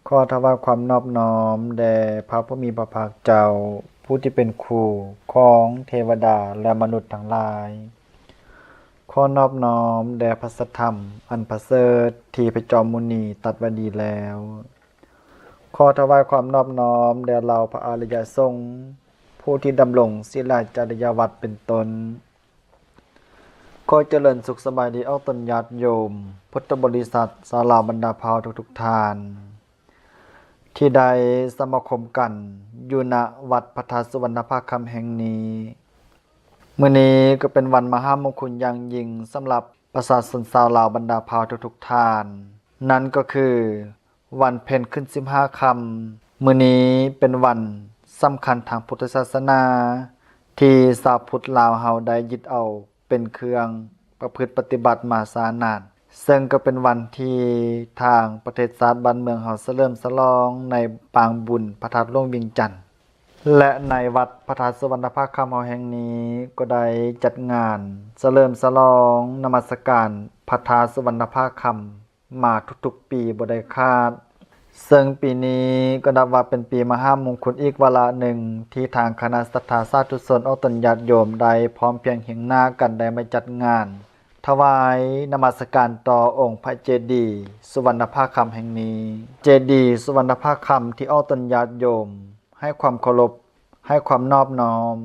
ຂໍຖວາຍຄວາມນອບນ້ອມແດ່ພະຜູ້ມີພະພາກເຈົ້າ, ຜູ້ທີ່ເປັນຄູຂອງເທວະດາ ແລະ ມະນຸດທັງຫຼາຍ. ຂໍນອບນ້ອມແດ່ພະສັດທຳອັນປະເສີດທີ່ພະຈອມມຸນີຕັດໄວ້ດີແລ້ວ. ຂໍຖວາຍຄວາມນອບນ້ອມແດ່ເຫຼົ່າພະອະລິຍະສົງ ຜູ້ທີ່ດຳລົງສີລະຈະລິຍະວັດເປັນຕົ້ນ. ຂໍຈະເລີນສຸກສະບາຍດີອອກຕົນຍາດໂຍມ ພຸດທະບໍລິສັດ ຊາວລາວບັນດາເຜົ່າທຸກໆທ່ານ ທີ່ໄດ້ສະມາຄົມກັນຢູ່ ນະ ວັດພະທາດສຸວັນນະພາຄຳແຫ່ງນີ້. ມື້ນີ້ກໍເປັນວັນມະຫາມຸງຄຸນຢ່າງຍິ່ງສຳລັບປະຊາຊົນຊາວລາວບັນດາເຜົ່າທຸກໆທ່ານ, ນັ້ນກໍຄື ວັນເພັນຂຶ້ນສິບຫ້າຄ່ຳ. ມື້ນີ້ເປັນວັນສຳຄັນທາງພຸດທະສາສະໜາ ທີ່ຊາວພຸດລາວເຮົາໄດ້ຍຶດເອົາເປັນເຄື່ອງປະພຶດປະຕິບັດມາຊ້ານານ, ເຊິ່ງກໍເປັນວັນທີ່ທາງປະເທດຊາດບ້ານເມືອງເຮົາສະເຫຼີມສະຫຼອງໃນປາງບຸນພະທາດຫຼວງວຽງຈັນ ແລະ ໃນວັດພະທາດສຸວັນນະພາຄຳເຮົາແຫ່ງນີ້ ກໍໄດ້ຈັດງານສະເຫຼີມສະຫຼອງນະມັດສະການພະທາດສຸວັນນະພາຄຳ ມາທຸກໆປີບໍ່ໄດ້ຂາດ, ເຊິ່ງປີນີ້ກໍນັບວ່າເປັນປີມະຫາມຸງຄຸນອີກວາລະໜຶ່ງ ທີ່ທາງຄະນະສັດທາສາທຸຊົນອອກຕົນຍາດໂຍມໄດ້ພ້ອມພຽງຮຽງໜ້າກັນໄດ້ມາຈັດງານຖວາຍນະມັດສະການຕໍ່ອົງພະເຈດີສຸວັນນະພາຄຳແຫ່ງນີ້. ເຈດີສຸວັນນະພາຄຳທີ່ອອກຕົນຍາດໂຍມໃຫ້ຄວາມເຄົາລົບ, ໃຫ້ຄວາມນອບນ້ອມ,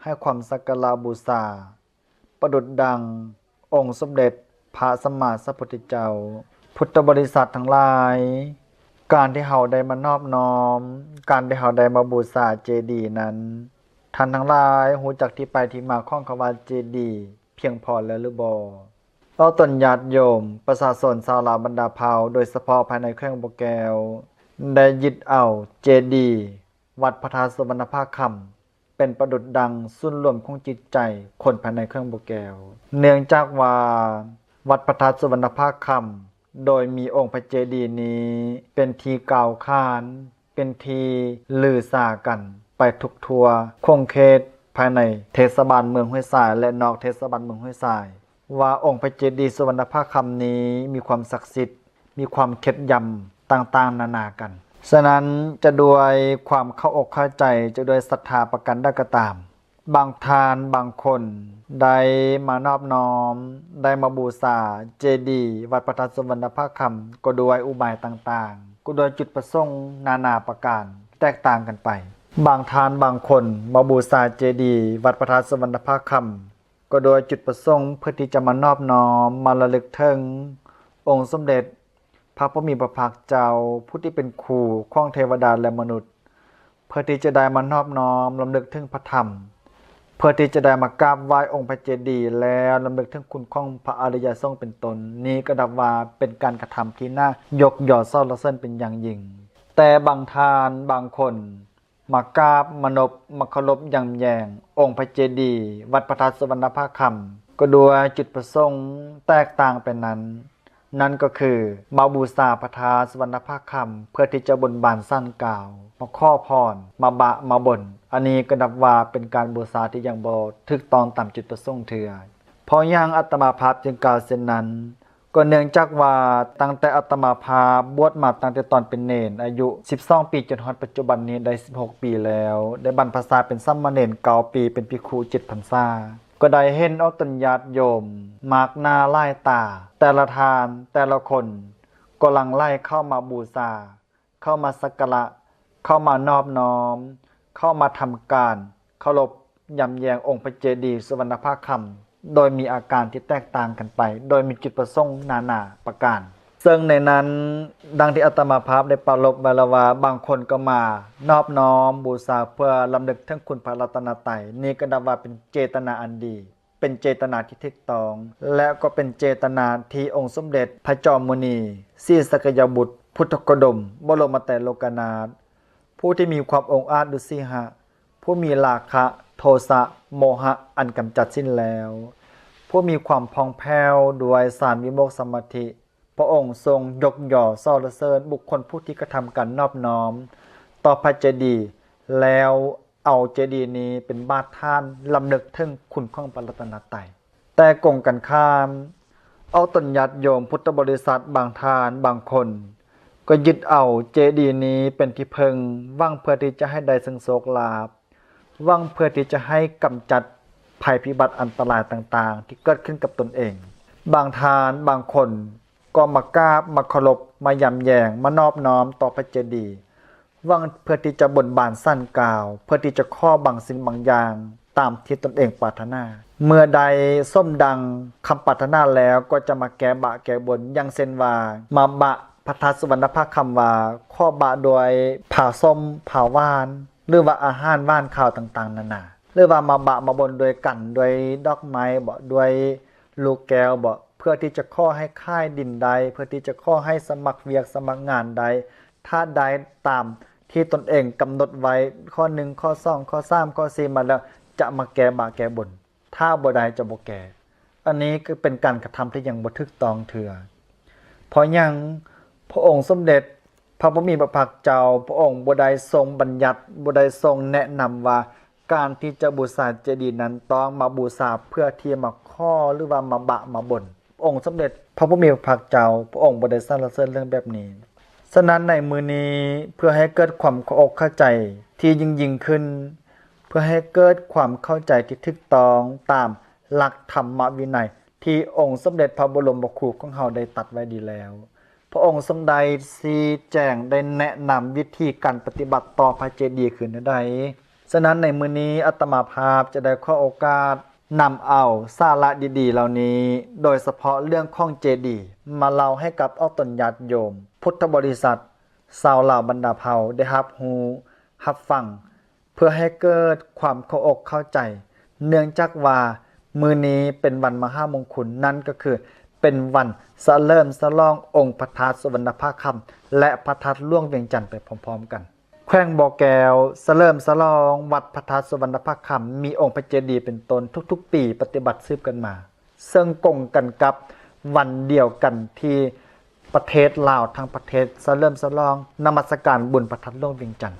ໃຫ້ຄວາມສັກກາລະບູຊາ ປະດຸດດັ່ງອົງສົມເດັດພະສຳມາສຳພຸດທະເຈົ້າ. ພຸດທະບໍລິສັດທັງຫຼາຍ, ການທີ່ເຮົາໄດ້ມານອບນ້ອມ, ການທີ່ເຮົາໄດ້ມາບູຊາເຈດີນັ້ນ, ທ່ານທັງຫຼາຍຮູ້ຈັກທີ່ໄປທີ່ມາຂອງຄຳວ່າເຈດີພຽງພໍແລ້ວຫຼືບໍ່? ອອກຕົນຍາດໂຍມ, ປະຊາຊົນຊາວລາວບັນດາເຜົ່າ, ໂດຍສະເພາະພາຍໃນແຂວງບໍ່ແກ້ວ, ໄດ້ຍຶດເອົາເຈດີວັດພະທາດສຸວັນນະພາຄຳ ເປັນປະດຸດດັ່ງສູນລວມຂອງຈິດໃຈຄົນພາຍໃນແຂວງບໍ່ແກ້ວ. ເນື່ອງຈາກວ່າວັດພະທາດສຸວັນນະພາຄຳ ໂດຍມີອົງພະເຈດີນີ້ເປັນທີ່ກ່າວຂານ, ເປັນທີ່ລືສາກັນໄປທຸກທົ່ວຂົງເຂດພາຍໃນເທດສະບານເມືອງຫ້ວຍຊາຍ ແລະ ນອກເທດສະບານເມືອງຫ້ວຍຊາຍ ວ່າອົງພະເຈດີສຸວັນນະພາຄຳນີ້ມີຄວາມສັກສິດ, ມີຄວາມເຄັດຢຳຕ່າງໆນານາກັນ. ສະນັ້ນ, ຈະດ້ວຍຄວາມເຂົ້າອົກເຂົ້າໃຈ, ຈະດ້ວຍສັດທາປະການໃດກໍຕາມ, ບາງທ່ານບາງຄົນໄດ້ມານອບນ້ອມ, ໄດ້ມາບູຊາເຈດີວັດພະທາດສຸວັນນະພາຄຳ ກໍດ້ວຍອຸບາຍຕ່າງໆ, ກໍດ້ວຍຈຸດປະສົງນານາປະການແຕກຕ່າງກັນໄປ. ບາງທ່ານບາງຄົນມາບູຊາເຈດີວັດພະທາດສຸວັນນະພາຄຳ ກໍໂດຍຈຸດປະສົງເພື່ອທີ່ຈະມານອບນ້ອມ, ມາລະລຶກເຖິງອົງສົມເດັດພະຜູ້ມີພະພາກເຈົ້າ ຜູ້ທີ່ເປັນຄູຂອງເທວະດາ ແລະ ມະນຸດ, ເພື່ອທີ່ຈະໄດ້ມານອບນ້ອມລຳລຶກເຖິງພະທຳ, ເພື່ອທີ່ຈະໄດ້ມາກາບໄຫວ້ອົງພະເຈດີ ແລ້ວລຳລຶກເຖິງຄຸນຂອງພະອະລິຍະສົງເປັນຕົ້ນ. ນີ້ກໍນັບວ່າເປັນການກະທຳທີ່ໜ້າຍົກຍໍ້ສັນລະເສີນເປັນຢ່າງຍິ່ງ. ແຕ່ບາງທ່ານບາງຄົນ ມາກາບ, ມານົບ, ມາເຄົາລົບຢຳແຍງອົງພະເຈດີວັດພະທາດສຸວັນນະພາຄຳ ກໍດ້ວຍຈຸດປະສົງແຕກຕ່າງໄປນັ້ນ, ນັ້ນກໍຄືມາບູຊາພະທາດສຸວັນນະພາຄຳ ເພື່ອທີ່ຈະບົນບານສານກ່າວ, ມາຂໍພອນ, ມາບະມາບົນ. ອັນນີ້ກໍນັບວ່າເປັນການບູຊາທີ່ຍັງບໍ່ຖືກຕ້ອງຕາມຈຸດປະສົງເທື່ອ. ເພາະຫຍັງອາດຕະມາພາບຈຶ່ງກ່າວເຊັ່ນນັ້ນ? ກໍເນື່ອງຈາກວ່າຕັ້ງແຕ່ອາດຕະມາພາບບວດມາຕັ້ງແຕ່ຕອນເປັນເນນ ອາຍຸສິບສອງປີ ຈົນຮອດປັດຈຸບັນນີ້ໄດ້ສິບຫົກປີແລ້ວ, ໄດ້ບັນພະຊາເປັນສາມະເນນເກົ້າປີ ເປັນພິກຂຸເຈັດພັນສາ, ກໍໄດ້ເຫັນອອກຕົນຍາດໂຍມມາກໜ້າຫຼາຍຕາ, ແຕ່ລະທ່ານແຕ່ລະຄົນກໍຫຼັ່ງໄຫຼເຂົ້າມາບູຊາ, ເຂົ້າມາສັກກາລະ, ເຂົ້າມານອບນ້ອມ, ເຂົ້າມາທຳການເຄົາລົບ ຢຳແຍງອົງພະເຈດີສຸວັນນະພາຄຳ ໂດຍມີອາການທີ່ແຕກຕ່າງກັນໄປ, ໂດຍມີຈຸດປະສົງນານາປະການ. ເຊິ່ງໃນນັ້ນ, ດັ່ງທີ່ອາດຕະມາພາບໄດ້ປາລົບໄວ້ແລ້ວວ່າ, ບາງຄົນກໍມານອບນ້ອມບູຊາເພື່ອລຳລຶກເຖິງຄຸນພະລັດຕະນະໄຕ, ນີ້ກໍນັບວ່າເປັນເຈຕະນາອັນດີ, ເປັນເຈຕະນາທີ່ຖືກຕ້ອງ ແລະ ກໍເປັນເຈຕະນາທີ່ອົງສົມເດັດພະຈອມມຸນີ ສີສັກຍະບຸດ ພຸດທະໂຄດົມ ບໍລົມມະເຕໂລກະນາດ ຜູ້ທີ່ມີຄວາມອົງອາດດຸດຊີຫະ, ຜູ້ມີລາຄະ, ໂທສະ, ໂມຫະ ອັນກຳຈັດສິ້ນແລ້ວ, ຜູ້ມີຄວາມຜ່ອງແຜ້ວດ້ວຍສານວິໂມກສະມາທິ, ພະອົງຊົງຍົກຍໍ້ສັນລະເສີນບຸກຄົນຜູ້ທີ່ກະທຳການນອບນ້ອມຕໍ່ພະເຈດີ ແລ້ວເອົາເຈດີນີ້ເປັນບາດຖານລຳນຶກເຖິງຄຸນຂອງພະລັດຕະນະໄຕ. ແຕ່ກົງກັນຂ້າມ, ອອກຕົນຍາດໂຍມພຸດທະບໍລິສັດບາງທ່ານບາງຄົນ ກໍຍຶດເອົາເຈດີນີ້ເປັນທີ່ເພິ່ງ, ຫວັງເພື່ອທີ່ຈະໃຫ້ໄດ້ເຊິ່ງໂຊກລາບ, ຫວັງເພື່ອທີ່ຈະໃຫ້ກຳຈັດໄພພິບັດອັນຕະລາຍຕ່າງໆທີ່ເກີດຂຶ້ນກັບຕົນເອງ. ບາງທ່ານບາງຄົນກໍມາກາບ, ມາເຄົາລົບ, ມາຢຳແຢງ, ມານອບນ້ອມຕໍ່ພະເຈດີ, ຫວັງເພື່ອທີ່ຈະບົນບານສັນກ່າວ, ເພື່ອທີ່ຈະຂໍບາງສິ່ງບາງຢ່າງຕາມທີ່ຕົນເອງປາດຖະໜາ. ເມື່ອໄດ້ສົມດັ່ງຄຳປາດຖະໜາແລ້ວ ກໍຈະມາແກ້ບາບແກ້ບົນ, ຢ່າງເຊັ່ນວ່າ ມາບາບພະທາດສຸວັນນະພາຄຳວ່າ ຂໍບາບດ້ວຍຜ້າສົ້ມ, ຜ້າຫວານ ຫຼືວ່າອາຫານຫວານຄາວຕ່າງໆນານາ, ຫຼືວ່າມາບາບມາບົນດ້ວຍກັນ, ດ້ວຍດອກໄມ້ບໍ, ດ້ວຍລູກແກ້ວບໍ, ເພື່ອທີ່ຈະຂໍໃຫ້ຂາຍດິນໄດ້, ເພື່ອທີ່ຈະຂໍໃຫ້ສະໝັກວຽກສະໝັກງານໄດ້, ຖ້າໄດ້ຕາມທີ່ຕົນເອງກຳນົດໄວ້ ຂໍ້ໜຶ່ງ ຂໍ້ສອງ ຂໍ້ສາມ ຂໍ້ສີ່ ມາແລ້ວ ຈະມາແກ້ບາບແກ້ບົນ, ຖ້າບໍ່ໄດ້ຈະບໍ່ແກ້. ອັນນີ້ກໍເປັນການກະທຳທີ່ຍັງບໍ່ຖືກຕ້ອງເທື່ອ. ເພາະຫຍັງ? ພະອົງສົມເດັດພະຜູ້ມີພະພາກເຈົ້າ ພະອົງບໍ່ໄດ້ຊົງບັນຍັດ, ບໍ່ໄດ້ຊົງແນະນຳວ່າ ການທີ່ຈະບູຊາເຈດີນັ້ນ ຕ້ອງມາບູຊາເພື່ອທີ່ມາຂໍ ຫຼືວ່າມາບາບມາບົນ. ອົງສົມເດັດພະຜູ້ມີພະພາກເຈົ້າ ພະອົງບໍ່ໄດ້ສັນລະເສີນເລື່ອງແບບນີ້. ສະນັ້ນໃນມື້ນີ້ ເພື່ອໃຫ້ເກີດຄວາມເຂົ້າອົກເຂົ້າໃຈທີ່ຍິ່ງໆຂຶ້ນ, ເພື່ອໃຫ້ເກີດຄວາມເຂົ້າໃຈທີ່ຖືກຕ້ອງຕາມຫຼັກທຳມະວິໄນທີ່ອົງສົມເດັດພະບໍລົມພະຄູຂອງເຮົາໄດ້ຕັດໄວ້ດີແລ້ວ, ພະອົງຊົງໄດ້ຊີ້ແຈງ, ໄດ້ແນະນຳວິທີການປະຕິບັດຕໍ່ພະເຈດີຄືແນວໃດ. ສະນັ້ນໃນມື້ນີ້ ອາດຕະມາພາບຈະໄດ້ຂໍໂອກາດນຳເອົາສາລະດີໆເຫຼົ່ານີ້, ໂດຍສະເພາະເລື່ອງຂອງເຈດີ ມາເລົ່າໃຫ້ກັບອອກຕົນຍາດໂຍມ ພຸດທະບໍລິສັດ ຊາວລາວບັນດາເຜົ່າໄດ້ຮັບຮູ້ຮັບຟັງ ເພື່ອໃຫ້ເກີດຄວາມເຂົ້າອົກເຂົ້າໃຈ, ເນື່ອງຈາກວ່າມື້ນີ້ເປັນວັນມະຫາມົງຄຸນ, ນັ້ນກໍຄືເປັນວັນສະເຫຼີມສະຫຼອງອົງພະທາດສຸວັນນະພາຄຳ ແລະ ພະທາດຫຼວງວຽງຈັນໄປພ້ອມໆກັນ. ແຂວງບໍ່ແກ້ວສະເຫຼີມສະຫຼອງວັດພະທາດສຸວັນນະພາຄຳ ມີອົງພະເຈດີເປັນຕົ້ນທຸກໆປີປະຕິບັດສືບກັນມາ, ເຊິ່ງກົງກັນກັບວັນດຽວກັນທີ່ປະເທດລາວທັງປະເທດສະເຫຼີມສະຫຼອງນະມັດສະການບຸນພະທາດຫຼວງວຽງຈັນ.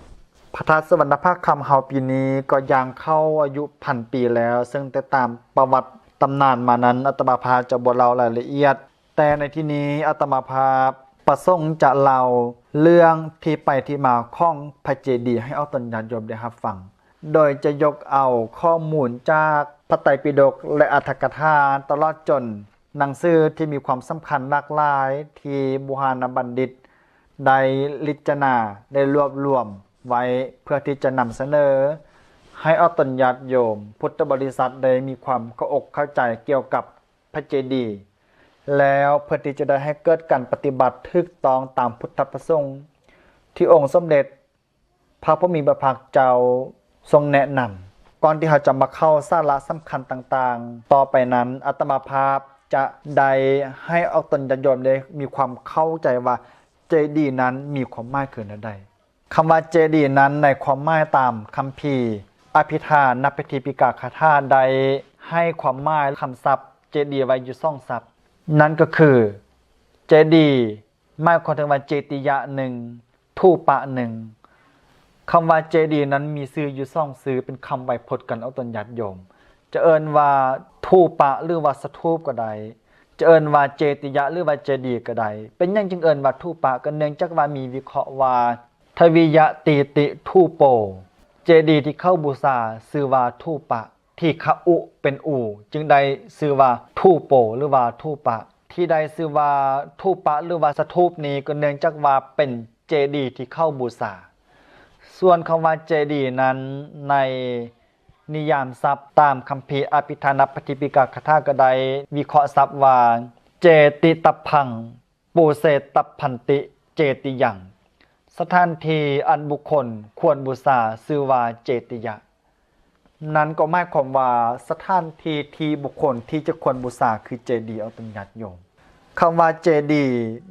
ພະທາດສຸວັນນະພາຄຳເຮົາປີນີ້ກໍຍ່າງເຂົ້າອາຍຸພັນປີແລ້ວ, ເຊິ່ງແຕ່ຕາມປະຫວັດຕຳນານມານັ້ນ ອາດຕະມາພາບຈະບໍ່ເລົ່າລາຍລະອຽດ, ແຕ່ໃນທີ່ນີ້ອາດຕະມາພາບປະສົງຈະເລົ່າເລື່ອງທີ່ໄປທີ່ມາຂອງພະເຈດີໃຫ້ອອກຕົນຍາດໂຍມໄດ້ຮັບຟັງ, ໂດຍຈະຍົກເອົາຂໍ້ມູນຈາກພະໄຕປິດົກ ແລະ ອັດຖະກະຖາ ຕະຫຼອດຈົນໜັງສືທີ່ມີຄວາມສຳຄັນຫຼາກຫຼາຍທີ່ບູຮານນະບັນດິດໄດ້ລິດຈະນາ, ໄດ້ລວບລວມໄວ້ເພື່ອທີ່ຈະນຳສະເໜີໃຫ້ອອກຕົນຍາດໂຍມພຸດທະບໍລິສັດໄດ້ມີຄວາມເຂົ້າອົກເຂົ້າໃຈກ່ຽວກັບ ພະເຈດີ ແລ້ວເພື່ອທີ່ຈະໄດ້ໃຫ້ເກີດການປະຕິບັດຖືກຕ້ອງຕາມພຸດທະປະສົງທີ່ອົງສົມເດັດພະຜູ້ມີພະພາກເຈົ້າຊົງແນະນຳ. ກ່ອນທີ່ເຮົາຈະມາເຂົ້າສາລະສຳຄັນຕ່າງໆຕໍ່ໄປນັ້ນ, ອາດຕະມາພາບຈະໄດ້ໃຫ້ອອກຕົນຍາດໂຍມໄດ້ມີຄວາມເຂົ້າໃຈວ່າ ເຈດີນັ້ນມີຄວາມໝາຍຄືແນວໃດ. ຄຳວ່າເຈດີນັ້ນ ໃນຄວາມໝາຍຕາມຄຳພີອະພິທານະພິທີປິກາຄາຖາ ໄດ້ໃຫ້ຄວາມໝາຍຄຳສັບເຈດີໄວ້ຢູ່ສອງສັບ, ນັ້ນກໍຄື ເຈດີ ໝາຍຄວາມເຖິງວ່າເຈຕິຍະໜຶ່ງ, ຖູປະໜຶ່ງ. ຄຳວ່າເຈດີນັ້ນມີຊື່ຢູ່ສອງຊື່ ເປັນຄຳໄວໂພດກັນອອກຕົນຍາດໂຍມ. ຈະເອີ້ນວ່າຖູປະ ຫຼືວ່າສະຖູບກໍໄດ້, ຈະເອີ້ນວ່າເຈຕິຍະ ຫຼືວ່າເຈດີກໍໄດ້. ເປັນຫຍັງຈຶ່ງເອີ້ນວ່າຖູປະ? ກໍເນື່ອງຈາກວ່າມີວິເຄາະວ່າ ທະວິຍະຕີຕິຖູໂປ, ເຈດີທີ່ເຂົາບູຊາຊື່ວ່າຖູປະ, ທີຄະອຸເປັນອູ ຈຶ່ງໄດ້ຊື່ວ່າຖູໂປ ຫຼືວ່າຖູປະ. ທີ່ໄດ້ຊື່ວ່າຖູປະ ຫຼືວ່າສະຖູບນີ້ ກໍເນື່ອງຈາກວ່າເປັນເຈດີທີ່ເຂົາບູຊາ. ສ່ວນຄຳວ່າເຈດີນັ້ນ ໃນນິຍາມສັບຕາມຄຳພີອະພິທານະພິທີປິກາຄາຖາ ກໍໄດ້ວິເຄາະສັບວ່າ ເຈຕິຕັບພັງ ປູເສຕັບພັນຕິເຈຕິຍັງ, ສະຖານທີ່ອັນບຸກຄົນຄວນບູຊາຊື່ວ່າເຈຕິຍະ. ນັ້ນກໍໝາຍຄວາມວ່າສະຖານທີ່ທີ່ບຸກຄົນທີ່ຈະຄວນບູຊາຄືເຈດີ ອອກຕົນຍາດໂຍມ. ຄຳວ່າເຈດີ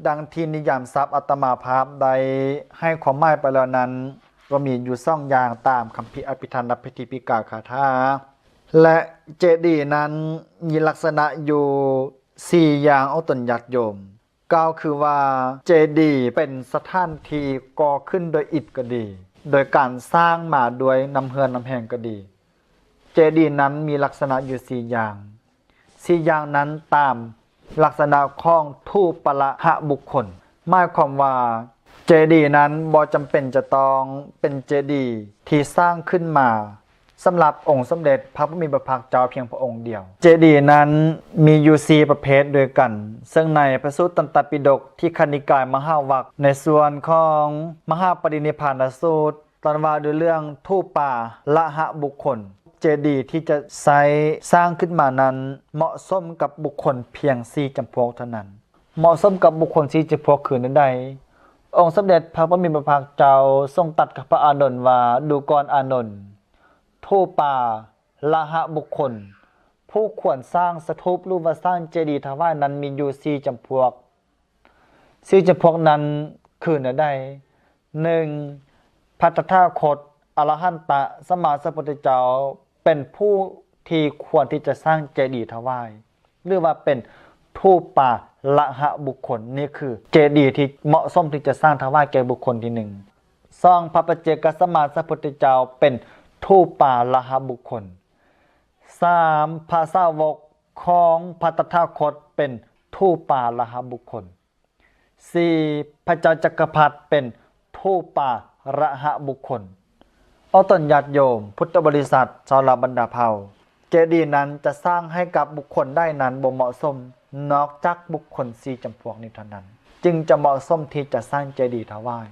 ດັ່ງທີ່ນິຍາມສັບອາດຕະມາພາບໄດ້ໃຫ້ຄວາມໝາຍໄປແລ້ວນັ້ນ ກໍມີຢູ່ສອງຢ່າງຕາມຄຳພີອະພິທານະພິທີປິກາຄາຖາ ແລະ ເຈດີນັ້ນມີລັກສະນະຢູ່ສີ່ຢ່າງ ອອກຕົນຍາດໂຍມ. ກ່າວຄືວ່າເຈດີເປັນສະຖານທີ່ກໍ່ຂຶ້ນໂດຍອິດກໍດີ, ໂດຍການສ້າງມາດ້ວຍນ້ຳເຮືອນ້ຳແຮງກໍດີ, ເຈດີນັ້ນມີລັກສະນະຢູ່ສີ່ຢ່າງ. ສີ່ຢ່າງນັ້ນຕາມລັກສະນະຂອງຖູປະລະຫະບຸກຄົນ, ໝາຍຄວາມວ່າ ເຈດີນັ້ນບໍ່ຈຳເປັນຈະຕ້ອງເປັນເຈດີທີ່ສ້າງຂຶ້ນມາສຳລັບອົງສົມເດັດພະຜູ້ມີພະພາກເຈົ້າພຽງພະອົງດຽວ. ເຈດີນັ້ນມີຢູ່ສີ່ປະເພດດ້ວຍກັນ, ເຊິ່ງໃນພະສູດຕັນຕະປິດົກ ທີຄະນິກາຍ ມະຫາວັກ ໃນສ່ວນຂອງມະຫາປະລິນິບພານະສູດ ຕລັດວ່າດ້ວຍເລື່ອງຖູປາລະຫະບຸກຄົນ. ເຈດີທີ່ຈະໃຊ້ສ້າງຂຶ້ນມານັ້ນ ເໝາະສົມກັບບຸກຄົນພຽງສີ່ຈຳພວກເທົ່ານັ້ນ. ເໝາະສົມກັບບຸກຄົນສີ່ຈຳພວກຄືແນວໃດ? ອົງສົມເດັດພະຜູ້ມີພະພາກເຈົ້າຊົງຕັດກັບພະອານົນວ່າ, ດູກ່ອນອານົນ, ຖູປາລະຫະບຸກຄົນ ຜູ້ຄວນສ້າງສະຖູບ ຫຼືວ່າສ້າງເຈດີຖວາຍນັ້ນມີຢູ່ສີ່ຈຳພວກ. ສີ່ຈຳພວກນັ້ນຄືແນວໃດ? ໜຶ່ງ, ພະຕະຖາຄົດ ອະລະຫັນຕະ ສຳມາສຳພຸດທະເຈົ້າ ເປັນຜູ້ທີ່ຄວນທີ່ຈະສ້າງເຈດີຖວາຍ ຫຼືວ່າເປັນຖູປາລະຫະບຸກຄົນ. ນີ້ຄືເຈດີທີ່ເໝາະສົມທີ່ຈະສ້າງຖວາຍແກ່ບຸກຄົນທີໜຶ່ງ. ສອງ, ພະປັດເຈກະສຳມາສຳພຸດທະເຈົ້າເປັນຖູປາລະຫະບຸກຄົນ. ສາມ, ພະສາວົກຂອງພະຕະຖາຄົດເປັນຖູປາລະຫະບຸກຄົນ. ສີ່, ພະເຈົ້າຈັກກະພັດເປັນຖູປາລະຫະບຸກຄົນ. ອອກຕົນຍາດໂຍມພຸດທະບໍລິສັດຊາວລາວບັນດາເຜົ່າ, ເຈດີນັ້ນຈະສ້າງໃຫ້ກັບບຸກຄົນໃດນັ້ນບໍ່ເໝາະສົມ, ນອກຈາກບຸກຄົນສີ່ຈຳພວກນີ້ເທົ່ານັ້ນ ຈຶ່ງຈະເໝາະສົມທີ່ຈະສ້າງເຈດີຖວາຍ.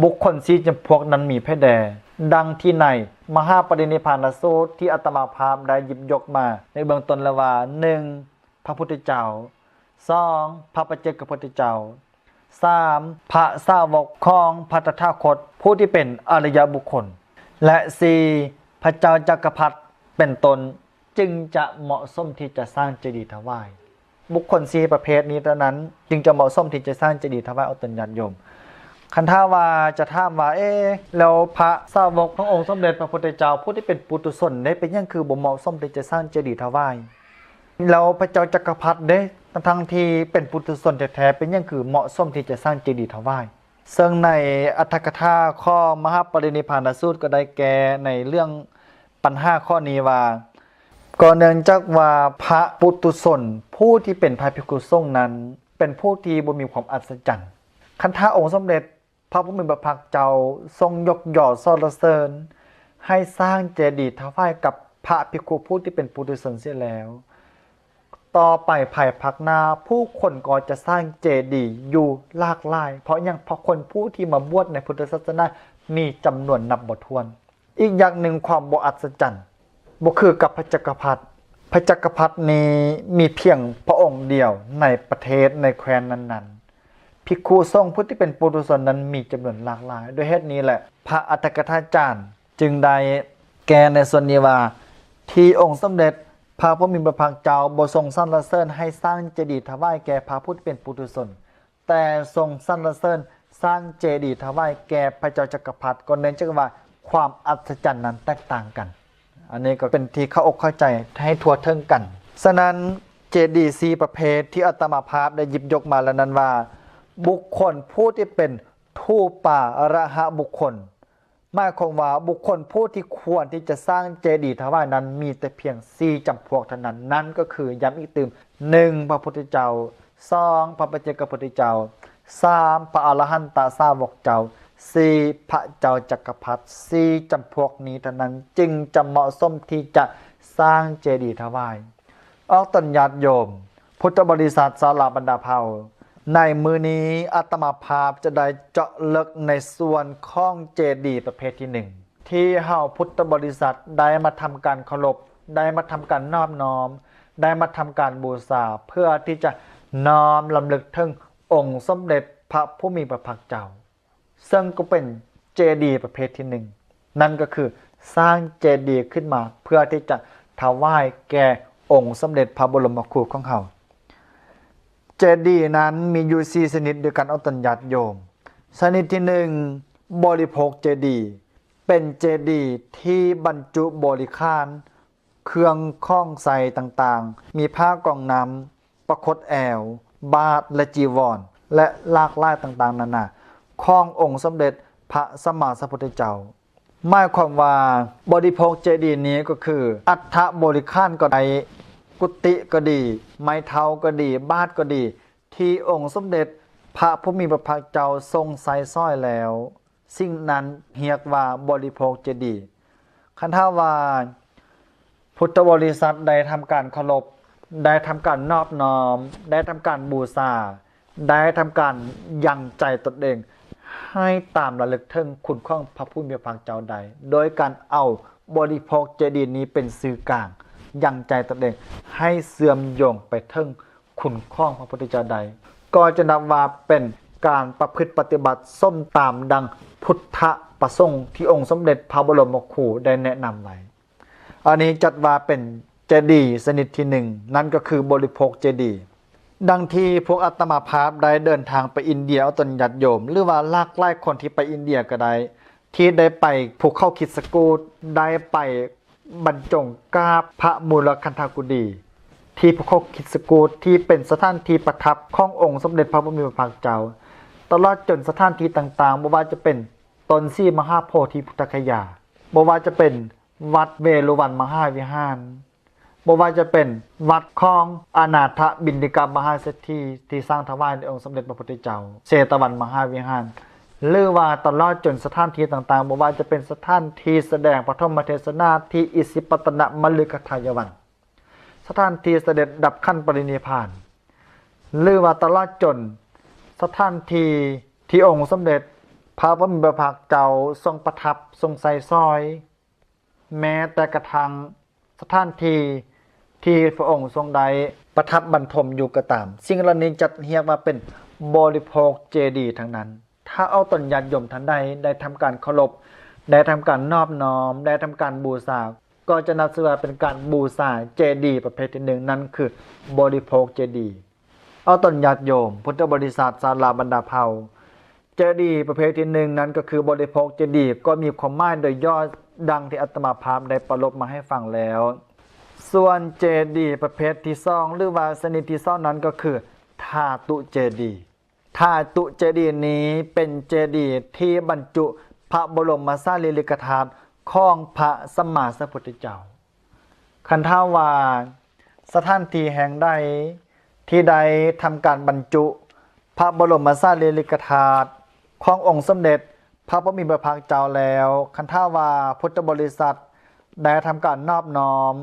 ບຸກຄົນສີ່ຈຳພວກນັ້ນມີໃຜແດ່? ດັ່ງທີ່ໃນມະຫາປະລິນິບພານະສູດທີ່ອາດຕະມາພາບໄດ້ຫຍິບຍົກມາໃນເບື້ອງຕົ້ນແລ້ວວ່າ, ໜຶ່ງ, ພະພຸດທະເຈົ້າ, ສອງ, ພະປັດເຈກະພຸດທະເຈົ້າ, ສາມ, ພະສາວົກຂອງພະຕະຖາຄົດ ຜູ້ທີ່ເປັນອະລິຍະບຸກຄົນ ແລະ ສີ່, ພະເຈົ້າຈັກກະພັດເປັນຕົ້ນ ຈຶ່ງຈະເໝາະສົມທີ່ຈະສ້າງເຈດີຖວາຍ. ບຸກຄົນສີ່ປະເພດນີ້ເທົ່ານັ້ນ ຈຶ່ງຈະເໝາະສົມທີ່ຈະສ້າງເຈດີຖວາຍ. ອອກຕົນຍາດໂຍມ, ຄັນຖ້າວ່າຈະຖາມວ່າ, ເອ ແລ້ວພະສາວົກຂອງອົງສົມເດັດພະພຸດທະເຈົ້າ ຜູ້ທີ່ເປັນປຸຖຸຊົນເດ ເປັນຫຍັງຄືບໍ່ເໝາະສົມທີ່ຈະສ້າງເຈດີຖວາຍ? ແລ້ວພະເຈົ້າຈັກກະພັດເດ ທັງໆທີ່ເປັນປຸຖຸຊົນແທ້ໆ ເປັນຫຍັງຄືເໝາະສົມທີ່ຈະສ້າງເຈດີຖວາຍ? ເຊິ່ງໃນອັດຖະກະຖາຂອງມະຫາປະລິນິບພານະສູດກໍໄດ້ແກ້ໃນເລື່ອງ ບັນຫາຂໍ້ນີ້ວ່າ, ກໍເນື່ອງຈາກວ່າພະປຸຖຸຊົນຜູ້ທີ່ເປັນພະພິກຂຸສົງນັ້ນ ເປັນຜູ້ທີ່ບໍ່ມີຄວາມອັດສະຈັນ. ຄັນຖ້າອົງສົມເດັດພະຜູ້ມີພະພາກເຈົ້າຊົງຍົກຍໍສັນລະເສີນໃຫ້ສ້າງເຈດີຖວາຍກັບພະພິກຂຸຜູ້ທີ່ເປັນປຸຖຸຊົນເສຍແລ້ວ, ຕໍ່ໄປພາຍພາກໜ້າ ຜູ້ຄົນກໍຈະສ້າງເຈດີຢູ່ຫຼາກຫຼາຍ. ເພາະຫຍັງ? ເພາະຄົນຜູ້ທີ່ມາບວດໃນພຸດທະສາສະໜາມີຈຳນວນນັບບໍ່ຖ້ວນ. ອີກຢ່າງໜຶ່ງ, ຄວາມບໍ່ອັດສະຈັນ ບໍ່ຄືກັບພະຈັກກະພັດ. ພະຈັກກະພັດນີ້ມີພຽງພະອົງດຽວໃນປະເທດ, ໃນແຄວ້ນນັ້ນໆ. ພິກຂຸສົງຜູ້ທີ່ເປັນປຸຖຸຊົນນັ້ນມີຈຳນວນຫຼາກຫຼາຍ. ດ້ວຍເຫດນີ້ແຫຼະ, ພະອັດຖະກະຖາຈານຈຶ່ງໄດ້ແກ້ໃນສ່ວນນີ້ວ່າ, ທີ່ອົງສົມເດັດພະຜູ້ມີພະພາກເຈົ້າບໍ່ຊົງສັນລະເສີນໃຫ້ສ້າງເຈດີຖວາຍແກ່ພະຜູ້ທີ່ເປັນປຸຖຸຊົນ, ແຕ່ຊົງສັນລະເສີນສ້າງເຈດີຖວາຍແກ່ພະເຈົ້າຈັກກະພັດ, ກໍເນື່ອງຈາກວ່າຄວາມອັດສະຈັນນັ້ນແຕກຕ່າງກັນ. ອັນນີ້ກໍເປັນທີ່ເຂົ້າອົກເຂົ້າໃຈໃຫ້ທົ່ວເຖິງກັນ. ສະນັ້ນ, ເຈດີສີ່ປະເພດທີ່ອາດຕະມາພາບໄດ້ຫຍິບຍົກມາແລ້ວນັ້ນວ່າ, ບຸກຄົນຜູ້ທີ່ເປັນຖູປາລະຫະບຸກຄົນ, ໝາຍຄວາມວ່າບຸກຄົນຜູ້ທີ່ຄວນທີ່ຈະສ້າງເຈດີຖວາຍນັ້ນມີແຕ່ພຽງສີ່ຈຳພວກເທົ່ານັ້ນ, ນັ້ນກໍຄື, ຢ້ຳອີກຕື່ມ, ໜຶ່ງ ພະພຸດທະເຈົ້າ, ສອງ ພະປັດເຈກະພຸດທະເຈົ້າ, ສາມ ພະອະລະຫັນຕະສາວົກເຈົ້າ, ສີ່ ພະເຈົ້າຈັກກະພັດ. ສີ່ຈຳພວກນີ້ເທົ່ານັ້ນຈຶ່ງຈະເໝາະສົມທີ່ຈະສ້າງເຈດີຖວາຍ. ອອກຕົນຍາດໂຍມ ພຸດທະບໍລິສັດຊາວລາວບັນດາເຜົ່າ, ໃນມື້ນີ້ອາດຕະມາພາບຈະໄດ້ເຈາະເລິກໃນສ່ວນຂອງເຈດີປະເພດທີໜຶ່ງ ທີ່ເຮົາພຸດທະບໍລິສັດໄດ້ມາທຳການເຄົາລົບ, ໄດ້ມາທຳການນອບນ້ອມ, ໄດ້ມາທຳການບູຊາ ເພື່ອທີ່ຈະນ້ອມລຳລຶກເຖິງອົງສົມເດັດພະຜູ້ມີພະພາກເຈົ້າ. ເຊິ່ງກໍເປັນເຈດີປະເພດທີໜຶ່ງ, ນັ້ນກໍຄືສ້າງເຈດີຂຶ້ນມາເພື່ອທີ່ຈະຖວາຍແກ່ອົງສົມເດັດພະບໍລົມມະຄູຂອງເຮົາ. ເຈດີນັ້ນມີຢູ່ສີ່ຊະນິດດ້ວຍກັນ ອອກຕົນຍາດໂຍມ. ຊະນິດທີໜຶ່ງ, ບໍລິໂພກເຈດີ, ເປັນເຈດີທີ່ບັນຈຸບໍລິຂານ ເຄື່ອງຂອງໃຊ້ຕ່າງໆ, ມີຜ້າກອງນ້ຳ, ປະຄົດແອວ, ບາດ ແລະ ຈີວອນ ແລະ ຫຼາກຫຼາຍຕ່າງໆນານາ ຂອງອົງສົມເດັດພະສຳມາສຳພຸດທະເຈົ້າ. ໝາຍຄວາມວ່າ ບໍລິໂພກເຈດີນີ້ກໍຄື ອັດຖະບໍລິຂານກໍໄດ້, ກຸຕິກໍດີ, ໄມ້ເທົາກໍດີ, ບາດກໍດີ, ທີ່ອົງສົມເດັດ ພະຜູ້ມີພະພາກເຈົ້າຊົງໃຊ້ສອຍແລ້ວ, ສິ່ງນັ້ນຮຽກວ່າບໍລິໂພກເຈດີ. ຄັນຖ້າວ່າພຸດທະບໍລິສັດໄດ້ທຳການເຄົາລົບ, ໄດ້ທຳການນອບນ້ອມ, ໄດ້ທຳການບູຊາ, ໄດ້ທຳການຍັງໃຈຕົນເອງ ໃຫ້ຕາມລະລຶກເຖິງຄຸນຂອງພະຜູ້ມີພະພາກເຈົ້າໃດ ໂດຍການເອົາບໍລິໂພກເຈດີນີ້ເປັນສື່ກາງ ຍັງໃຈຕົນເອງໃຫ້ເຊື່ອມໂຍງໄປເຖິງຄຸນຂອງພະພຸດທະເຈົ້າໃດ ກໍຈະນັບວ່າເປັນການປະພຶດປະຕິບັດສົມຕາມດັ່ງພຸດທະປະສົງທີ່ອົງສົມເດັດພະບໍລົມຄູໄດ້ແນະນຳໄວ້. ອັນນີ້ຈັດວ່າເປັນເຈດີຊະນິດທີໜຶ່ງ ນັ້ນກໍຄືບໍລິໂພກເຈດີ. ດັ່ງທີ່ພວກອາດຕະມາພາບໄດ້ເດີນທາງໄປອິນເດຍ ເອົາຕົນຍາດໂຍມ ຫຼືວ່າຫຼາກຫຼາຍຄົນທີ່ໄປອິນເດຍກໍໄດ້ ທີ່ໄດ້ໄປພູເຂົາຄິດສະກູດ ໄດ້ໄປບັນຈົງກາບພະມູລະຄັນທະກຸດີ ທີ່ພູເຂົາຄິດສະກູດ ທີ່ເປັນສະຖານທີ່ປະທັບຂອງອົງສົມເດັດພະຜູ້ມີພະພາກເຈົ້າ ຕະຫຼອດຈົນສະຖານທີ່ຕ່າງໆ ບໍ່ວ່າຈະເປັນຕົ້ນສີມະຫາໂພທິພຸດທະຄະຍາ, ບໍ່ວ່າຈະເປັນວັດເວລຸວັນມະຫາວິຫານ, ບໍ່ວ່າຈະເປັນວັດຂອງອະນາຖະບິນດິກະມະຫາເສດຖີ ທີ່ສ້າງຖວາຍໃນອົງສົມເດັດພະພຸດທະເຈົ້າ, ເຊຕະວັນມະຫາວິຫານ ຫຼືວ່າຕະຫຼອດຈົນສະຖານທີ່ຕ່າງໆ, ບໍ່ວ່າຈະເປັນສະຖານທີ່ສະແດງປະຖົມມະເທສະນາທີ່ອິສິປະຕະນະມະລືກະທາຍະວັນ, ສະຖານທີ່ສະເດັດດັບຂັນປະລິນິບພານ ຫຼືວ່າຕະຫຼອດຈົນສະຖານທີ່ທີ່ອົງສົມເດັດພະຜູ້ມີພະພາກເຈົ້າຊົງປະທັບຊົງໃຊ້ສອຍ, ແມ້ແຕ່ກະທັ້ງສະຖານທີ່ທີ່ພະອົງຊົງໄດ້ປະທັບບັນທົມຢູ່ກໍຕາມ, ສິ່ງເຫຼົ່ານີ້ຈັດຮຽກວ່າເປັນບໍລິໂພກເຈດີທັງນັ້ນ. ຖ້າອອກຕົນຍາດໂຍມທ່ານໃດໄດ້ທຳການເຄົາລົບ, ໄດ້ທຳການນອບນ້ອມ, ໄດ້ທຳການບູຊາ, ກໍຈະນັບຊື່ວ່າເປັນການບູຊາເຈດີປະເພດທີໜຶ່ງ, ນັ້ນຄືບໍລິໂພກເຈດີ. ອອກຕົນຍາດໂຍມ ພຸດທະບໍລິສັດ ຊາວລາວບັນດາເຜົ່າ, ເຈດີປະເພດທີໜຶ່ງ ນັ້ນກໍຄືບໍລິໂພກເຈດີ, ກໍມີຄວາມໝາຍໂດຍຫຍໍ້ດັ່ງທີ່ອາດຕະມາພາບໄດ້ປະລົບມາໃຫ້ຟັງແລ້ວ. ສ່ວນເຈດີປະເພດທີສອງ ຫຼືວ່າຊະນິດທີສອງ ນັ້ນກໍຄືທາຕຸເຈດີ. ທາຕຸເຈດີນີ້ເປັນເຈດີທີ່ບັນຈຸພະບໍລົມສາລີລິກະທາດຂອງພະສຳມາສຳພຸດທະເຈົ້າ. ຄັນຖ້າວ່າສະຖານທີ່ແຫ່ງໃດທີ່ໄດ້ທຳການບັນຈຸພະບໍລົມສາລີລິກະທາດຂອງອົງສົມເດັດພະຜູ້ມີພະພາກເຈົ້າແລ້ວ, ຄັນຖ້າວ່າພຸດທະບໍລິສັດໄດ້ທຳການນອບນ້ອມ,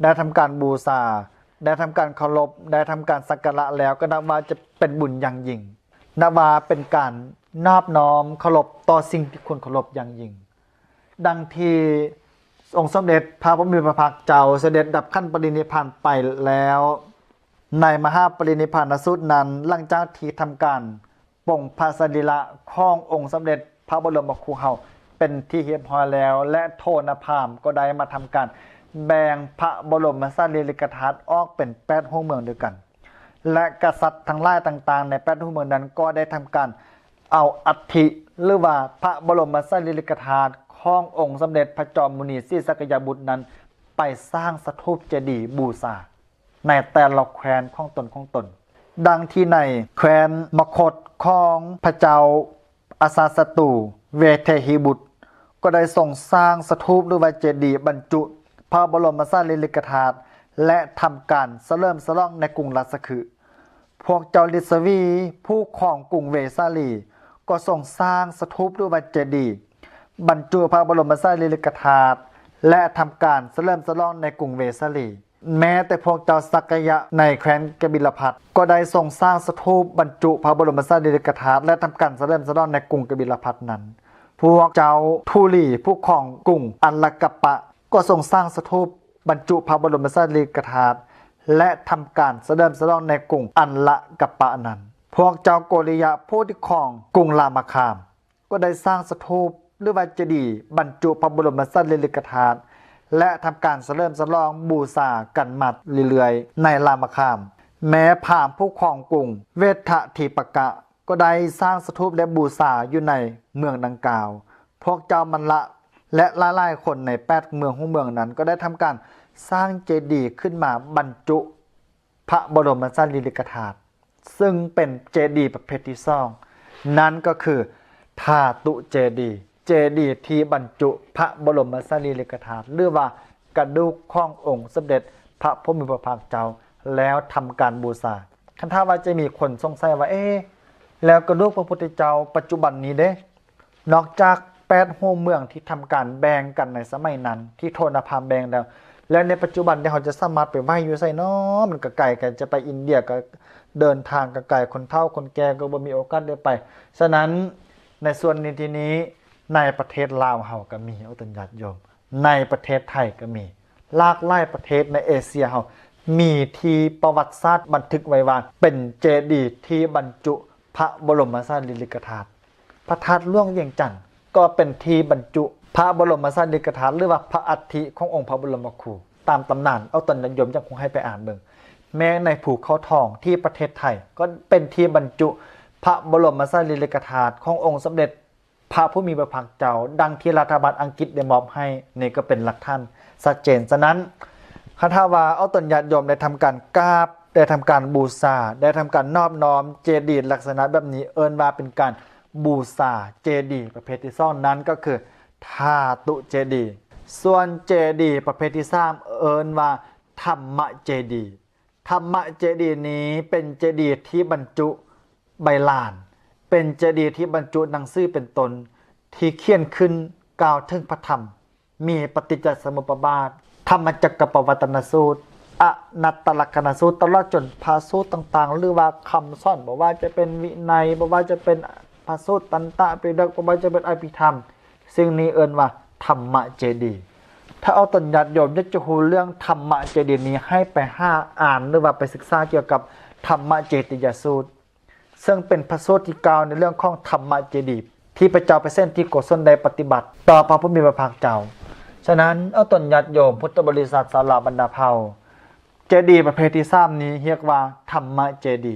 ໄດ້ທຳການບູຊາ, ໄດ້ທຳການເຄົາລົບ, ໄດ້ທຳການສັກກາລະແລ້ວ, ກໍນັບວ່າຈະເປັນບຸນຢ່າງຍິ່ງ, ນັບວ່າເປັນການນອບນ້ອມເຄົາລົບຕໍ່ສິ່ງທີ່ຄວນເຄົາລົບຢ່າງຍິ່ງ. ດັ່ງທີ່ອົງສົມເດັດພະຜູ້ມີພະພາກເຈົ້າສະເດັດດັບຂັນປະລິນິບພານໄປແລ້ວ, ໃນມະຫາປະລິນິບພານະສູດນັ້ນ, ຫຼັງຈາກທີ່ທຳການ ປົງພະສະລີລະຂອງອົງສົມເດັດພະບໍລົມຄູເຮົາເປັນທີ່ຮຽບຮ້ອຍແລ້ວ ແລະ ໂທນະພາມກໍໄດ້ມາທຳການແບ່ງພະບໍລົມສາລີລິກະທາດອອກເປັນແປດຮູບເມືອງດ້ວຍກັນ ແລະ ກະສັດທັງຫຼາຍຕ່າງໆໃນແປດຮູບເມືອງນັ້ນກໍໄດ້ທຳການເອົາອັດຖິ ຫຼືວ່າພະບໍລົມສາລີລິກະທາດຂອງອົງສົມເດັດພະຈອມມຸນີສີສັກກະຍະບຸດນັ້ນ ໄປສ້າງສະຖູບເຈດີບູຊາ ໃນແຕ່ລະແຄວ້ນຂອງຕົນຂອງຕົນ. ດັ່ງທີ່ໃນແຄວ້ນມະຄົດຂອງພະເຈົ້າອະຊາດສັດຕູເວເທຫິບຸດ ກໍໄດ້ຊົງສ້າງສະຖູບ ຫຼືວ່າເຈດີບັນຈຸພະບໍລົມສາລີລິກະທາດ ແລະ ທຳການສະເຫຼີມສະຫຼອງໃນກຸງລາຊະຄຶ. ພວກເຈົ້າລິດສະວີ ຜູ້ຄອງກຸງເວສາລີ ກໍຊົງສ້າງສະຖູບ ຫຼືວ່າເຈດີບັນຈຸພະບໍລົມສາລີລິກະທາດ ແລະ ທຳການສະເຫຼີມສະຫຼອງໃນກຸງເວສາລີ. ແມ້ແຕ່ພວກເຈົ້າສັກກະຍະໃນແຄວ້ນກະບິລະພັດ ກໍໄດ້ຊົງສ້າງສະຖູບບັນຈຸພະບໍລົມສາລີລິກະທາດ ແລະ ທຳການສະເຫຼີມສະຫຼອງໃນກຸງກະບິລະພັດນັ້ນ. ພວກເຈົ້າທຸລີ ຜູ້ຄອງກຸງອັນລະກະປະ ກໍຊົງສ້າງສະຖູບບັນຈຸພະບໍລົມສາລີລິກະທາດ ແລະ ທຳການສະເຫຼີມສະຫຼອງໃນກຸງອັນລະກະປະນັ້ນ. ພວກເຈົ້າໂກລິຍະ ຜູ້ທີ່ຄອງກຸງລາມະຄາມ ກໍໄດ້ສ້າງສະຖູບ ຫຼືວ່າເຈດີບັນຈຸພະບໍລົມສາລີລິກະທາດ ແລະ ທຳການສະເຫຼີມສະຫຼອງບູຊາກັນມາເລື້ອຍໆໃນລາມະຄາມ. ແມ້ພາມຜູ້ຄອງກຸງເວດທະທີປະກະ ກໍໄດ້ສ້າງສະຖູບ ແລະ ບູຊາຢູ່ໃນເມືອງດັ່ງກ່າວ. ພວກເຈົ້າມັນລະ ແລະ ຫຼາຍໆຄົນໃນແປດເມືອງຮຸ່ງເມືອງນັ້ນ ກໍໄດ້ທຳການສ້າງເຈດີຂຶ້ນມາບັນຈຸ ພະບໍລົມສາລີລິກະທາດ ຊຶ່ງເປັນເຈດີປະເພດທີສອງ ນັ້ນກໍຄືທາຕຸເຈດີ, ເຈດີທີ່ບັນຈຸພະບໍລົມສາລີລິກະທາດ ຫຼືວ່າກະດູກຂອງອົງສົມເດັດພະຜູ້ມີພະພາກເຈົ້າ ແລ້ວທຳການບູຊາ. ຄັນຖ້າວ່າຈະມີຄົນສົງໄສວ່າ ເອ ເ ແລ້ວກະດູກພະພຸດທະເຈົ້າປັດຈຸບັນນີ້ເດ້ ນອກຈາກແປດຫົວເມືອງທີ່ທຳການແບ່ງກັນໃນສະໄໝນັ້ນ ທີ່ໂທນະພາບແບ່ງແລ້ວ ແລ້ວໃນປັດຈຸບັນນີ້ເຮົາຈະສາມາດໄປໄຫວ້ຢູ່ໃສນໍ? ມັນກະໄກ ກະຈະໄປອິນເດຍກະເດີນທາງກະໄກ ຄົນເຖົ້າຄົນແກ່ກະບໍ່ມີໂອກາດໄດ້ໄປ. ສະນັ້ນ ໃນສ່ວນນີ້ ທີ່ນີ້ ໃນປະເທດລາວເຮົາກະມີ ໂອ ຕາຍ ຍາດໂຍມ ໃນປະເທດໄທກະມີ ຫຼາກຫຼາຍປະເທດໃນເອເຊຍເຮົາ ມີທີ່ປະຫວັດສາດບັນທຶກໄວ້ວ່າ ເປັນເຈດີທີ່ບັນຈຸພະບໍລົມສາລີລິກະທາດ. ພະທາດຫຼວງວຽງຈັນ ກໍເປັນທີ່ບັນຈຸພະບໍລົມສາລີລິກະທາດ ຫຼືວ່າພະອັດຖິຂອງອົງພະບໍລົມມະຄູ. ຕາມຕຳນານ ເອົາຕອນຍາດໂຍມຍັງຄົງໃຫ້ໄປອ່ານເບິ່ງ. ແມ້ໃນພູເຂົາທອງທີ່ປະເທດໄທ ກໍເປັນທີ່ບັນຈຸພະບໍລົມສາລີລິກະທາດຂອງອົງສົມເດັດ ພະຜູ້ມີພະພາກເຈົ້າ ດັ່ງທີ່ລັດຖະບານອັງກິດໄດ້ມອບໃຫ້ ນີ້ກໍເປັນຫຼັກຖານຊັດເຈນ. ສະນັ້ນ ຄັນຖ້າວ່າເອົາຕົນຍາດໂຍມໄດ້ທຳການກາບ ໄດ້ທຳການບູຊາ ໄດ້ທຳການນອບນ້ອມເຈດີລັກສະນະແບບນີ້ ເອີ້ນວ່າເປັນການບູຊາເຈດີປະເພດທີສອງ ນັ້ນກໍຄືທາຕຸເຈດີ. ສ່ວນເຈດີປະເພດທີສາມ ເອີ້ນວ່າທຳມະເຈດີ. ທຳມະເຈດີນີ້ເປັນເຈດີທີ່ບັນຈຸໃບລານ, ເປັນເຈດີທີ່ບັນຈຸໜັງສືເປັນຕົ້ນ ທີ່ຂຽນຂຶ້ນກ່າວເຖິງພະທຳ, ມີປະຕິດຈະສະມຸດປະບາດ, ທຳມະຈັກກະປະວັດຕະນະສູດ, ອະນັດຕະລັກຂະນະສູດ, ຕະຫຼອດຈົນພະສູດຕ່າງໆ ຫຼືວ່າຄຳສອນ, ບໍ່ວ່າຈະເປັນວິໄນ, ບໍ່ວ່າຈະເປັນພະສູດຕັນຕະປິດົກ, ບໍ່ວ່າຈະເປັນອະພິທຳ, ສິ່ງນີ້ເອີ້ນວ່າທຳມະເຈດີ. ຖ້າເອົາຕົນຍາດໂຍມຢາກຈະຮູ້ເລື່ອງທຳມະເຈດີນີ້ ໃຫ້ໄປຫາອ່ານ ຫຼືວ່າໄປສຶກສາກ່ຽວກັບທຳມະເຈຕິຍະສູດ, ເຊິ່ງເປັນພະສູດທີ່ກ່າວໃນເລື່ອງຂອງທຳມະເຈດີ ທີ່ພະເຈົ້າໄພເສນທິໂກສົນໄດ້ປະຕິບັດຕໍ່ພະຜູ້ມີພະພາກເຈົ້າ. ສະນັ້ນ ເອົາຕົນຍາດໂຍມ ພຸດທະບໍລິສັດ ຊາວລາວບັນດາເຜົ່າ, ເຈດີປະເພດທີສາມນີ້ຮຽກວ່າທຳມະເຈດີ.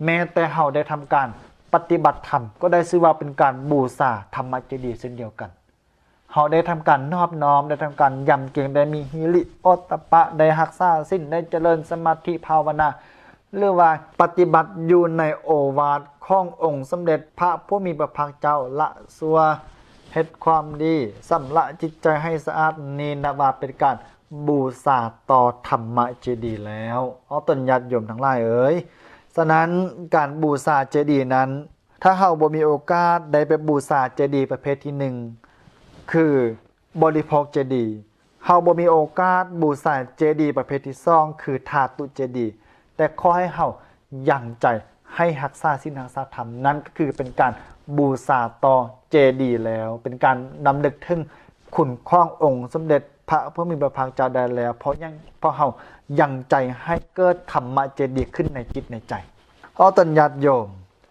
ແມ້ແຕ່ເຮົາໄດ້ທຳການປະຕິບັດທຳ ກໍໄດ້ຊື່ວ່າເປັນການບູຊາທຳມະເຈດີເຊັ່ນດຽວກັນ. ເຮົາໄດ້ທຳການນອບນ້ອມ, ໄດ້ທຳການຢຳເກງ, ໄດ້ມີຫິລິໂອດຕະປະ, ໄດ້ຮັກສາສິນ, ໄດ້ຈະເລີນສະມາທິພາວະນາ ຫຼືວ່າປະຕິບັດຢູ່ໃນໂອວາດຂອງອົງສົມເດັດພະຜູ້ມີພະພາກເຈົ້າ, ລະຊົ່ວ, ເຮັດຄວາມດີ, ຊຳລະຈິດໃຈໃຫ້ສະອາດ, ນີ້ນັບວ່າເປັນການ ບູຊາຕໍ່ທຳມະເຈດີແລ້ວ ເອົາຕົນຍາດໂຍມທັງຫຼາຍເອີຍ. ສະນັ້ນ ການບູຊາເຈດີນັ້ນ ຖ້າເຮົາບໍ່ມີໂອກາດໄດ້ໄປບູຊາເຈດີປະເພດທີໜຶ່ງ ຄືບໍລິໂພກເຈດີ, ເຮົາບໍ່ມີໂອກາດບູຊາເຈດີປະເພດທີສອງ ຄືທາຕຸເຈດີ, ແຕ່ຂໍໃຫ້ເຮົາຍັງໃຈໃຫ້ຮັກສາສິນຮັກສາທຳ, ນັ້ນກໍຄືເປັນການບູຊາຕໍ່ເຈດີແລ້ວ ເປັນການລຳລຶກເຖິງຄຸນຂອງອົງສົມເດັດພະຜູ້ມີພະພາກເຈົ້າໄດ້ແລ້ວ. ເພາະຫຍັງ? ເພາະເຮົາຍັງໃຈໃຫ້ເກີດທຳມະເຈດີຂຶ້ນໃນຈິດໃນໃຈ. ເອົາຕົນຍາດໂຍມ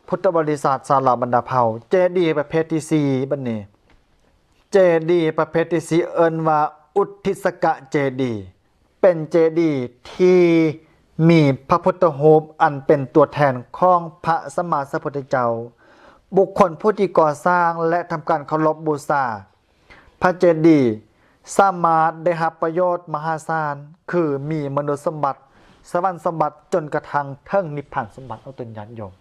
ພຸດທະບໍລິສັດ ຊາວລາວບັນດາເຜົ່າ, ເຈດີປະເພດທີສີ່ ບັດນີ້ ເຈດີປະເພດທີສີ່ ເອີ້ນວ່າອຸທິສະກະເຈດີ. ເປັນເຈດີທີ່ມີພະພຸດທະຮູບອັນເປັນຕົວແທນຂອງພະສຳມາສຳພຸດທະເຈົ້າ. ບຸກຄົນຜູ້ທີ່ກໍ່ສ້າງ ແລະ ທຳການເຄົາລົບບູຊາພະເຈດີ ສາມາດໄດ້ຮັບປະໂຫຍດມະຫາສານ ຄືມີມະນຸດສົມບັດ, ສະຫວັນສົມບັດ, ຈົນກະທັ່ງເຖິງນິບພານສົມບັດ ເອົາຕົນຍາດໂຍມ.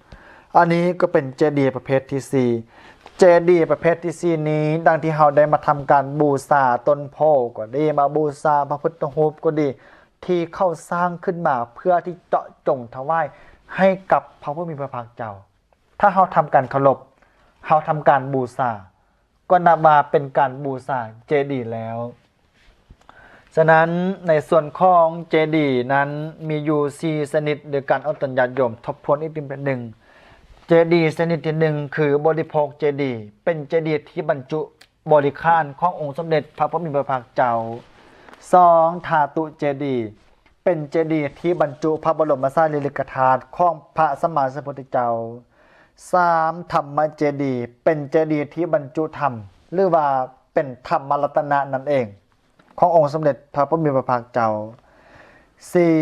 ອັນນີ້ກໍເປັນເຈດີປະເພດທີສີ່. ເຈດີປະເພດທີສີ່ນີ້ ດັ່ງທີ່ເຮົາໄດ້ມາທຳການບູຊາຕົ້ນໂພກໍດີ, ມາບູຊາພະພຸດທະຮູບກໍດີ ທີ່ເຂົາສ້າງຂຶ້ນມາເພື່ອທີ່ເຈາະຈົງຖວາຍໃຫ້ກັບພະຜູ້ມີພະພາກເຈົ້າ. ຖ້າເຮົາທຳການເຄົາລົບ, ເຮົາທຳການບູຊາ, ກໍນັບວ່າເປັນການບູຊາເຈດີແລ້ວ. ສະນັ້ນ ໃນສ່ວນຂອງເຈດີນັ້ນມີຢູ່ສີ່ຊະນິດດ້ວຍກັນ, ເອົາຕົນຍາດໂຍມທົບທວນອີກເທື່ອໜຶ່ງ. ເຈດີຊະນິດທີໜຶ່ງ ຄືບໍລິໂພກເຈດີ, ເປັນເຈດີທີ່ບັນຈຸບໍລິຂານຂອງອົງສົມເດັດພະຜູ້ມີພະພາກເຈົ້າ. ສອງ ທາຕຸເຈດີ, ເປັນເຈດີທີ່ບັນຈຸພະບໍລົມສາລີລິກະທາດຂອງພະສຳມາສຳພຸດທະເຈົ້າ. ສາມ ທຳມະເຈດີ, ເປັນເຈດີທີ່ບັນຈຸທຳ ຫຼືວ່າເປັນທຳມະລັດຕະນະນັ້ນເອງ ຂອງອົງສົມເດັດພະຜູ້ມີພະພາກເຈົ້າ. ສີ່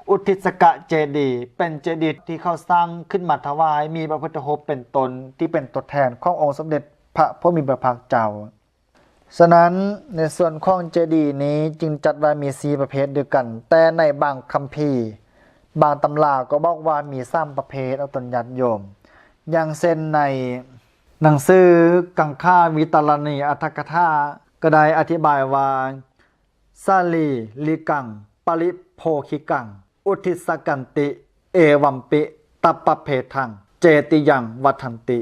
ອຸທິສະກະເຈດີ, ເປັນເຈດີທີ່ເຂົາສ້າງຂຶ້ນມາຖວາຍ, ມີພະພຸດທະຮູບເປັນຕົ້ນ ທີ່ເປັນຕົວແທນຂອງອົງສົມເດັດພະຜູ້ມີພະພາກເຈົ້າ. ສະນັ້ນ ໃນສ່ວນຂອງເຈດີນີ້ຈຶ່ງຈັດວ່າມີສີ່ປະເພດດ້ວຍກັນ, ແຕ່ໃນບາງຄຳພີ ບາງຕຳລາກໍບອກວ່າມີສາມປະເພດ ເອົາຕົນຍາດໂຍມ. ຢ່າງເຊັ່ນໃນໜັງສືກັງຂາວິຕາລະນີອັດຖະກະຖາ ກໍໄດ້ອະທິບາຍວ່າ ສາລີລິກັງ ປະລິໂພຄິກັງ ອຸທິສະກັນຕິ ເອວັມປິ ຕະປະເພທັງ ເຈຕິຍັງວັດທັນຕິ.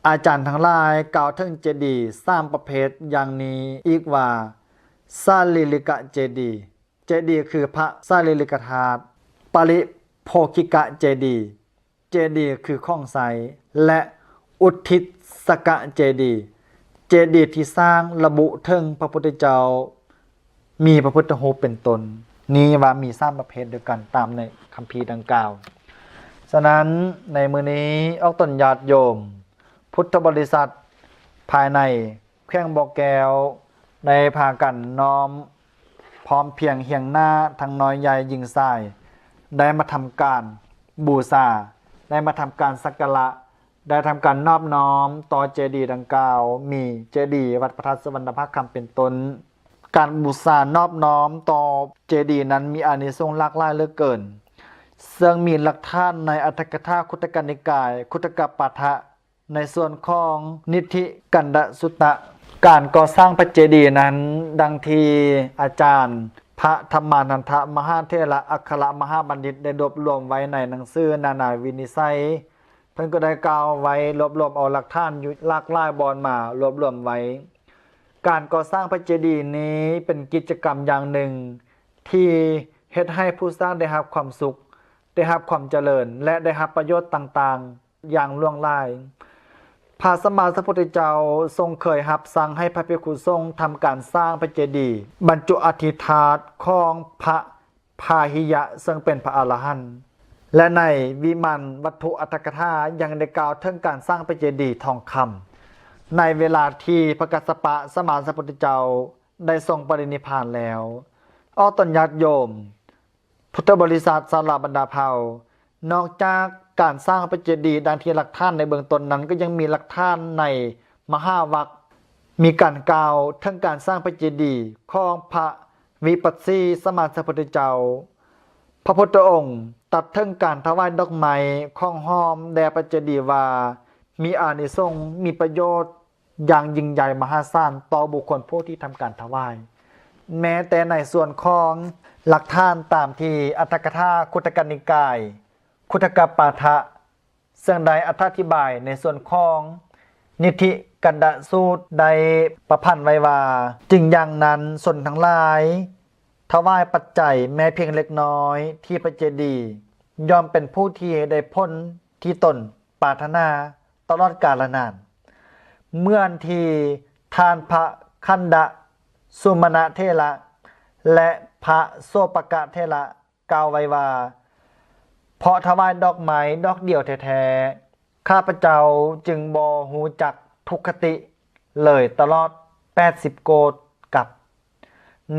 ອາຈານທັງຫຼາຍກ່າວເຖິງເຈດີສາມປະເພດຢ່າງນີ້ອີກວ່າ ສາລີລິກະເຈດີ, ເຈດີຄືພະສາລີລິກະທາດ, ປະລິໂພກິກະເຈດີ, ເຈດີຄືຂອງໃຊ້ ແລະ ອຸທິດສະກະເຈດີ, ເຈດີທີ່ສ້າງລະບຸເຖິງພະພຸດທະເຈົ້າ ມີພະພຸດທະຮູບເປັນຕົ້ນ. ນີ້ວ່າມີສາມປະເພດດ້ວຍກັນຕາມໃນຄຳພີດັ່ງກ່າວ. ສະນັ້ນ ໃນມື້ນີ້ອອກຕົນຍາດໂຍມ ພຸດທະບໍລິສັດພາຍໃນ ແຂວງບໍ່ແກ້ວ ໄດ້ພາກັນນ້ອມພ້ອມພຽງຮຽງໜ້າ ທັງນ້ອຍໃຫຍ່ຍິງຊາຍ ໄດ້ມາທຳການບູຊາ, ໄດ້ມາທຳການສັກກາລະ, ໄດ້ທຳການນອບນ້ອມຕໍ່ເຈດີດັ່ງກ່າວ ມີເຈດີວັດພະທາດສຸວັນນະພາຄຳເປັນຕົ້ນ. ການບູຊານອບນ້ອມຕໍ່ເຈດີນັ້ນມີອານິສົງຫຼາກຫຼາຍເຫຼືອເກີນ, ເຊິ່ງມີຫຼັກຖານໃນອັດຖະກະຖາຄຸດທະກະນິກາຍ ຄຸດທະກະປາຖະ ໃນສ່ວນຂອງນິທິກັນດະສຸດຕະ. ການກໍ່ສ້າງພະເຈດີນັ້ນ ດັ່ງທີ່ອາຈານພະທຳມານັນທະມະຫາເຖລະ ອັກຄະລະມະຫາບັນດິດ ໄດ້ລວບລວມໄວ້ໃນໜັງສືນານາວິນິດໄສ, ເພິ່ນກໍໄດ້ກ່າວໄວ້ ລວບລວມເອົາຫຼັກຖານຢູ່ຫຼາກຫຼາຍບ່ອນມາລວບລວມໄວ້. ການກໍ່ສ້າງພະເຈດີນີ້ເປັນກິດຈະກຳຢ່າງໜຶ່ງທີ່ເຮັດໃຫ້ຜູ້ສ້າງໄດ້ຮັບຄວາມສຸກ, ໄດ້ຮັບຄວາມຈະເລີນ ແລະ ໄດ້ຮັບປະໂຫຍດຕ່າງໆ ຢ່າງຫຼວງຫຼາຍ. ພະສຳມາສຳພຸດທະເຈົ້າຊົງເຄີຍຮັບສັ່ງໃຫ້ພະພິກຂຸສົງທຳການສ້າງພະເຈດີບັນຈຸອະທິທາດຂອງພະພາຫິຍະ ເຊິ່ງເປັນພະອະລະຫັນ ແລະ ໃນວິມານວັດຖຸອັດຖະກະຖາຍັງໄດ້ກ່າວເຖິງການສ້າງພະເຈດີທອງຄຳ ໃນເວລາທີ່ພະກັດສະປະສຳມາສຳພຸດທະເຈົ້າໄດ້ຊົງປະລິນິບພານແລ້ວ. ອອກຕົນຍາດໂຍມ ພຸດທະບໍລິສັດຊາວລາວບັນດາເຜົ່າ, ນອກຈາກການສ້າງພະເຈດີດັ່ງທີ່ຫຼັກຖານໃນເບື້ອງຕົ້ນນັ້ນ, ກໍຍັງມີຫຼັກຖານໃນມະຫາວັກ ມີການກ່າວເຖິງການສ້າງພະເຈດີຂອງພະວິປັດສີສຳມາສຳພຸດທະເຈົ້າ. ພະພຸດທະອົງຕັດເຖິງການຖວາຍດອກໄມ້ຂອງຫອມແດ່ພະເຈດີວ່າ ມີອານິສົງ, ມີປະໂຫຍດ ຢ່າງຍິ່ງໃຫຍ່ມະຫາສານຕໍ່ບຸກຄົນຜູ້ທີ່ທຳການຖວາຍ. ແມ້ແຕ່ໃນສ່ວນຂອງຫຼັກຖານຕາມທີ່ອັດຖະກະຖາຄຸດທະກະນິກາຍ ຄຸດທະກະປາຖະ ເຊິ່ງໄດ້ອະທິບາຍໃນສ່ວນຂອງນິທິກັນດະສູດ ໄດ້ປະພັນໄວ້ວ່າ, ຈຶ່ງຢ່າງນັ້ນ ຊົນທັງຫຼາຍຖວາຍປັດໄຈແມ້ພຽງເລັກນ້ອຍທີ່ພະເຈດີ ຍ່ອມເປັນຜູ້ທີ່ໄດ້ຜົນທີ່ຕົນ ປາດຖະໜາຕະຫຼອດກາລະນານ, ເໝືອນທີ່ທ່ານພະຄັນດະສຸມະນະເຖລະ ແລະ ພະໂສປະກະເຖລະກ່າວໄວ້ວ່າ, ເພາະຖວາຍດອກໄມ້ດອກດຽວແທ້ໆ, ຂ້າພະເຈົ້າຈຶ່ງບໍ່ຮູ້ຈັກທຸກຄະຕິເລີຍຕະຫຼອດແປດສິບໂກດກັບ.